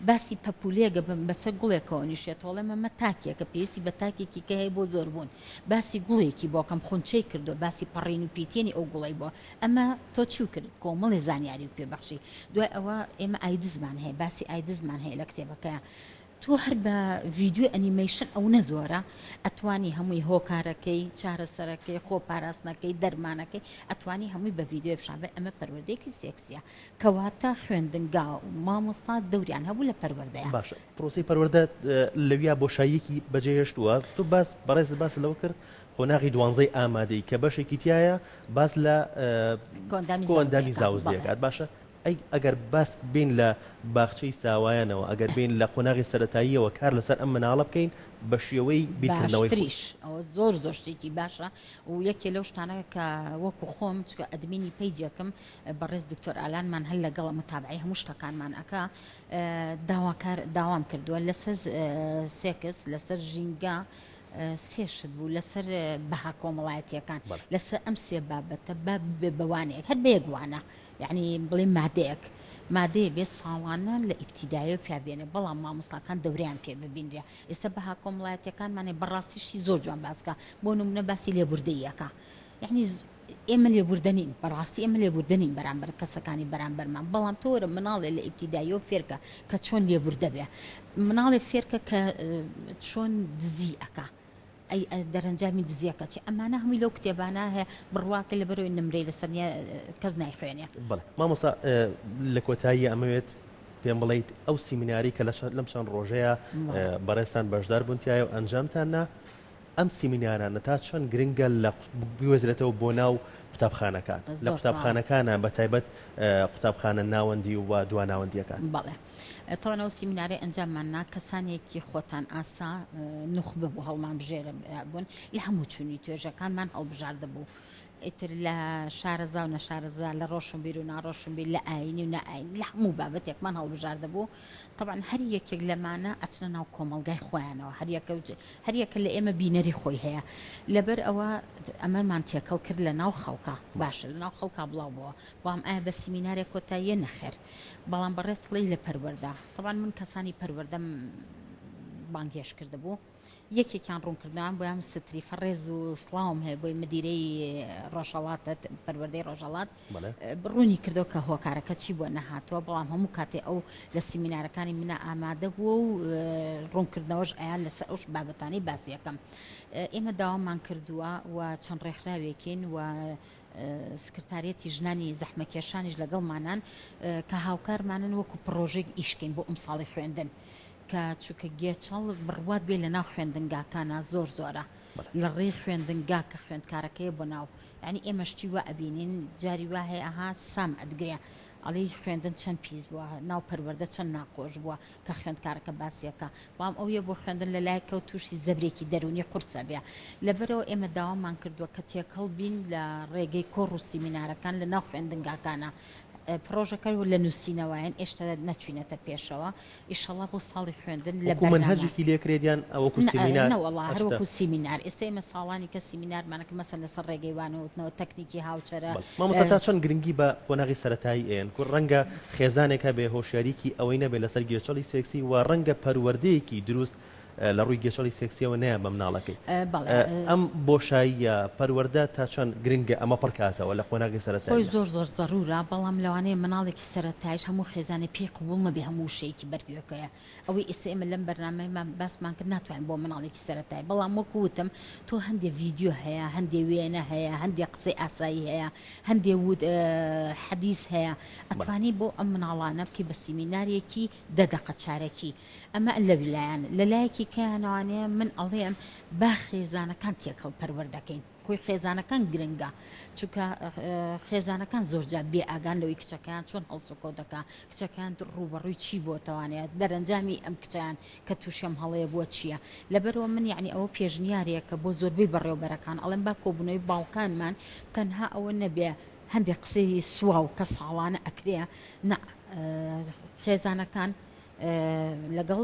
باسی پەپولەیەک بم بەسەر گوڵێکەوە نیشێتەوە ئەڵێم ئەمە تاکێکە پێویستی بە تاکێکی کە هەیە بۆ زۆربوون باسی گوڵێکی بۆ کەم خونچەی کردووە باسی پەڕین و پیتێنی ئەو گوڵەی بۆ ئەمە تۆ چی کرد کۆمەڵی زانیاری و پێبەخشی دوای ئەوە ئێمە ئایدزمان هەیە باسی ئایدزمان هەیە لە کتێبەکە تۆ هەر بە ڤیدیۆی ئەنیمەیشن ئەونە زۆرە ئەتوانی هەمووی هۆکارەکەی چارەسەرەکەی خۆ پاراستنەکەی دەرمانەکەی ئەتوانی هەمووی بە ڤیدیۆی پیشان بەی ئەمە پەروەردەیەکی سێکسیە کەواتە خوێندنگا و مامۆستا دەوریان هەبوو لە پەروەردەیا. باشە پرۆسەی پەروەردە لەویا بۆشاییەکی بەجێهێشتووە تۆ باس بەڕێزت باست لەوە کرد قۆناغی دوانزەی ئامادەی کە بەشێکی تیایە باس لە کۆئەندامی کۆئەندامی زاوزێ زاوزێ بەڵێ. ئەکات باشە ئەی ئەگەر باس بێین لە باخچەی ساوایانەوە، ئەگەر بێین لە قۆناغی سەرەتاییەوە کار لەسەر ئەم مناڵە بکەین بە شێوەی بیرکردنەوەی خۆی. باشتریش ئەوە زۆر زۆر شتێکی باشە و یەکێ لەو شتانە کە وەکو خۆم چونکە admin ی page ێکم بەڕێز دکتۆر ئالانمان هەر لەگەڵە متابعەی هەموو شتەکانمان ئەکا داواکار داوام کردووە لەسەر سێکس لەسەر ژینگە سێ شت بوو لەسەر بەها کۆمەڵایەتیەکان لەسەر ئەم سێ بابەتە با ببێ بە وانەیەک هەر بە یەک وانە یەعنی بڵێ مادەیەک مادەیە بێ ساڵانە لە ئیبتیدایەوە پیا بێنێ بەڵام مامۆستاکان دەوریان پێ ببینرێ ئێستا بەها کۆمەڵایەتیەکانمانێ بەڕاستی شتی زۆر جوان باسکە بۆ نمونە باسی لێبوردەییەکە یعنی ئێمە لێبوردە نین بەڕاستی ئێمە لێبوردە نین بەرامبەر کەسەکانی بەرامبەرمان بەڵام تۆ وەرە مناڵێ لە ئیبتیداییەوە فێرکە کە چۆن لێبوردە بێ مناڵێ فێرکە کە چۆن دزی ئەکا ئەی دەرەنجامی دزیەکە چی ئەمانە هەمووی لەو کتێبانە هەیە بڕواکە لەبەرەوەی نمرەی لەسەر نیە کەس نایخوێنێ. بەڵێ مامۆستا لە کۆتاییە ئەمەوێت پێم بڵێیت ئەو سیمینارەی کە لەم چەند ڕۆژەیە بەڕێزتان بەشدار بوون تیایە و ئەنجامتان نا. ئەم سیمینارانە تا چەند گرنگە لە بگوێزرێتەوە بۆ ناو قوتابخانەکان لە قوتابخانەکانە بە تایبەت قوتابخانە ناوەندی و دواناوەندیەکان؟ بەڵێ تەوان ئەو سیمینارەی ئەنجاممان نا کەسانێکی خۆتان ئاسا نوخبە بوو هەڵمان بژێرە بوون لە هەموو چونی توێژەکانمان هەڵبژاردە بوو ئیتر لە شارەزا و نەشارەزا لە ڕۆشنبیر و ناڕۆشنبیر لە ئاینی و نائاینی لە هەموو بابەتێکمان هەڵبژاردە بوو تەبعەن هەر یەکێک لەمانە ئەچنە ناو کۆمەڵگای خۆیانەوە هەر یەکە هەر یەکە لە ئێمە بینەری خۆی هەیە لەبەر ئەوە ئەمەمان تێکەڵ کرد لە ناو خەڵکا باشە لە ناو خەڵکا بڵاو بۆوە بەڵام ئایا بە سیمینارێک کۆتاییە نەخێر بەڵام بەڕێز تڵێی لە پەروەردە تەبعەن من کەسانی پەروەردەم بانگهێشت کردبوو یەکێکیان ڕوونکردنەوەیان بۆیان ستریفە ڕێز و سڵاوم هەیە بۆی مدیرەی ڕۆژهەڵات پەروەردەی ڕۆژهەڵات ڕوونی کردەوە کە هۆکارەکە چی بووە نەهاتووە بەڵام هەموو کاتێ ئەو لە سیمینارەکانی منە ئامادە بووە و ڕوونکردنەوەش ئەیان لەسەر ئەوش بابەتانەی باسی یەکەم ئێمە داوامان کردووە و چەند ڕێکخراوێکین و سکرتاریەتی ژنانی زەحمەکێشانیش لەگەڵمانان کە هاوکارمانن وەکو پڕۆژێک ئیشکەین بۆ ئەمساڵی خوێندن کە چونکە گێچەڵ بڕوات بێ لە ناو خوێندنگاکانا زۆر زۆرە لە ڕێی خوێندنگا کە خوێندکارەکەیە بۆ ناو یعنی ئێمە شتی وا ئەبینین جاری وا هەیە ئەها سام ئەتگرێ ئەڵێی خوێندن چەند پیس بووە ناو پەروەردە چەند ناخۆش بووە کە خوێندکارەکە باسیەکە بەڵام ئەو یە بۆ خوێندن لە لایەکەوە تووشی زەبرێکی دەروونی قورسە بێ لەبەرەوە ئێمە داوامان کردووە کە تێکەڵ بین لە ڕێگەی کۆڕ و سیمینارەکان لە ناو خوێندنگاکانە پڕۆژەکە لە نووسینەوەین ئێشتا نەچوینەتە پێشەوە ئیشەڵا بۆ ساڵی خوێندن لە وەکو مەنهەجێکی لێ کرێت یان وەکو سیمینار؟ نەوەڵا هەر وەکو سیمینار ئێستا ئێمە ساڵانی کە سیمینارمان ئەکرد مەسەن لەسەر ڕێگەی وانە وتنەوە تەکنیکی هاوچەرە. مامۆستا تا چەند گرنگی بە قۆناغی سەرەتایی ئەیەن؟ کور ڕەنگە خێزانێک هەبێ هۆشیاریکی ئەوەی نەبێ لەسەر گێچەڵی سێکسی و ڕەنگە پەروەردەیەکی دروست لە ڕووی گێچەڵی سێکسیەوە نەیان بە مناڵەکەی. ئەم بۆشاییە پەروەردە تا چەند گرنگە ئەمە پڕکاتەوە لە قۆناغی خۆی سەرەتاییدا؟ زۆر زۆر زەرورە، بەڵام لەوانەیە مناڵێکی سەرەتایش هەموو خێزانێ پێی قبوڵ نەبێ هەموو وشەیەکی بەرگوێکەیە ئەوەی ئێستا ئێمە لەم بەرنامەیەمان باسمان کرد ناتوانین بۆ مناڵێکی سەرەتایی بەڵام وەکو وتم تۆ هەندێ ڤیدیۆ هەیە هەندێ وێنە هەیە هەندێ قسەی ئاسایی هەیە هەندێ وت حەدیس هەیە ئەتوانی بۆ ئەم مناڵانە بکەی بە سیمینارێکی دە دەقە چارەکی ئەمە لەلایەن لەلایەکی کەیانەوانەیە من ئەڵێم با خێزانەکان تێکەڵ پەروەردەکەین خۆی خێزانەکان گرنگە چونکە خێزانەکان زۆرجار بێ ئاگان لەوەی کچەکەیان چۆن هەڵسوکەوت دەکا کچەکەیان ڕووبەڕووی چی بۆتەوانەیە دەرەنجامی ئەم کچیان کە تووشی ئەم هەڵەیە بووە چییە لەبەرەوە من یعنی ئەوە پێشنیارێکە بۆ زۆربەی بەڕێوبەرەکان ئەڵێم با کۆبوونەوەی باوکانمان تەنها ئەوە نەبێ هەندێک قسەی سواو کە ساڵانە ئەکرێ نا خێزانەکان لەگەڵ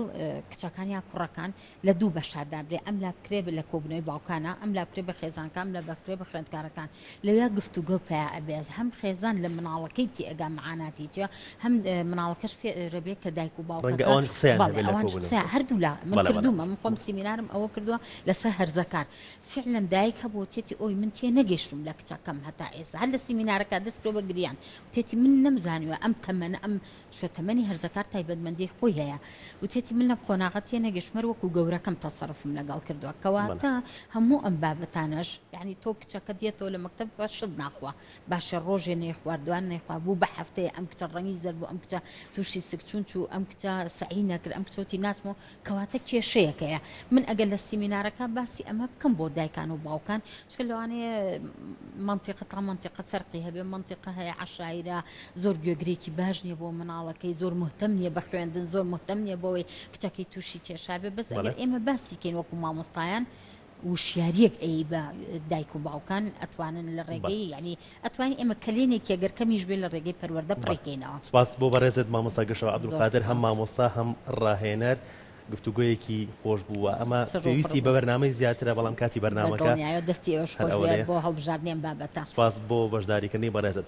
کچەکان یا کوڕەکان لە دوو بەشا دابرێ ئەم لا بکرێ لە کۆبوونەوەی باوکانە ئەم لا بکرێ بە خێزانکان لە بەکرێ بە خوێندکارەکان لەویا گفتوگۆ پیا ئەبێت هەم خێزان لە مناڵەکەی تێئەگا معاناتی چیە هەم مناڵەکەش فێرەبێ کە دایک و باوکەکە ڕەنگە ئەوانیش قسەیان بەڵێ هەبێ لە ئەوانیش کۆبوونەوەکە قسەیان هەردوولا من بەڵێ بەڵێ کردوومە من خۆم سیمینارم ئەوە کردووە لەسەر هەرزەکار فعلا دایک هەبوو وتێتی ئۆی من تێ نەگەیشتووم لە کچەکەم هەتا ئێستا هەر لە سیمینارەکە دەست کردووە بە گریان وتێتی من نەمزانیوە ئەم تەمەنە ئەم چونکە تەمەنی هەرزەکار تایبەتمەندیی خۆی هەیە. وتیەتی من لەم قۆناغە تێنەگەیشتم هەر وەکو گەورەکەم تەسەروفم لەگەڵ کردووە. کەواتە هەموو ئەم بابەتانەش یانی تۆ کچەکەت یەتەوە لە مەکتەب بە شت ناخوا باشە ڕۆژێ نەیخوارد دوان نەیخوارد بوو بە هەفتەیە ئەم کچە ڕەنگی زەرد بوو ئەم کچە تووشی سکچوون چوو ئەم کچە سەعی نەکرد ئەم کچە وتی ناچمەوە کەواتە کێشەیەک هەیە من ئەگەر لە سیمینارەکە باسی ئەمە بکەم بۆ دایکان و باوکان چونکە لەوانەیە مەنتیقە تا مەنتیقە فەرقی هەبێ مەنتیقە هەیە عەشایرە زۆر گوێگرێکی باش نییە بۆ مناڵەکەی زۆر مهتەم نییە بە خوێندن زۆر مهتەم نییە بەوەی کچەکەی تووشی کێشا بێ بەس ئەگەر ئێمە باسی کەین وەکو مامۆستایان وشیاریەک ئەی بە دایک و باوکان ئەتوانن لە ڕێگەی یعنی ئەتوانین ئێمە کەلێنێکی گەر کەمیش بێ لە ڕێگەی پەروەردە پڕیکەینەوە. سپاس بۆ بەڕێزت مامۆستا گەشەوە عەبدولقادر هەم مامۆستا هەم ڕاهێنەر گفتوگۆیەکی خۆش بوو و ئەمە پێویستی بە بەرنامەی زیاترە بەڵام کاتی بەرنامەکە دەستی ئێوەش خۆش بێت بۆ هەڵبژاردنی ئەم بابەتە. سپاس بۆ بەشداریکردنی بەڕێزت.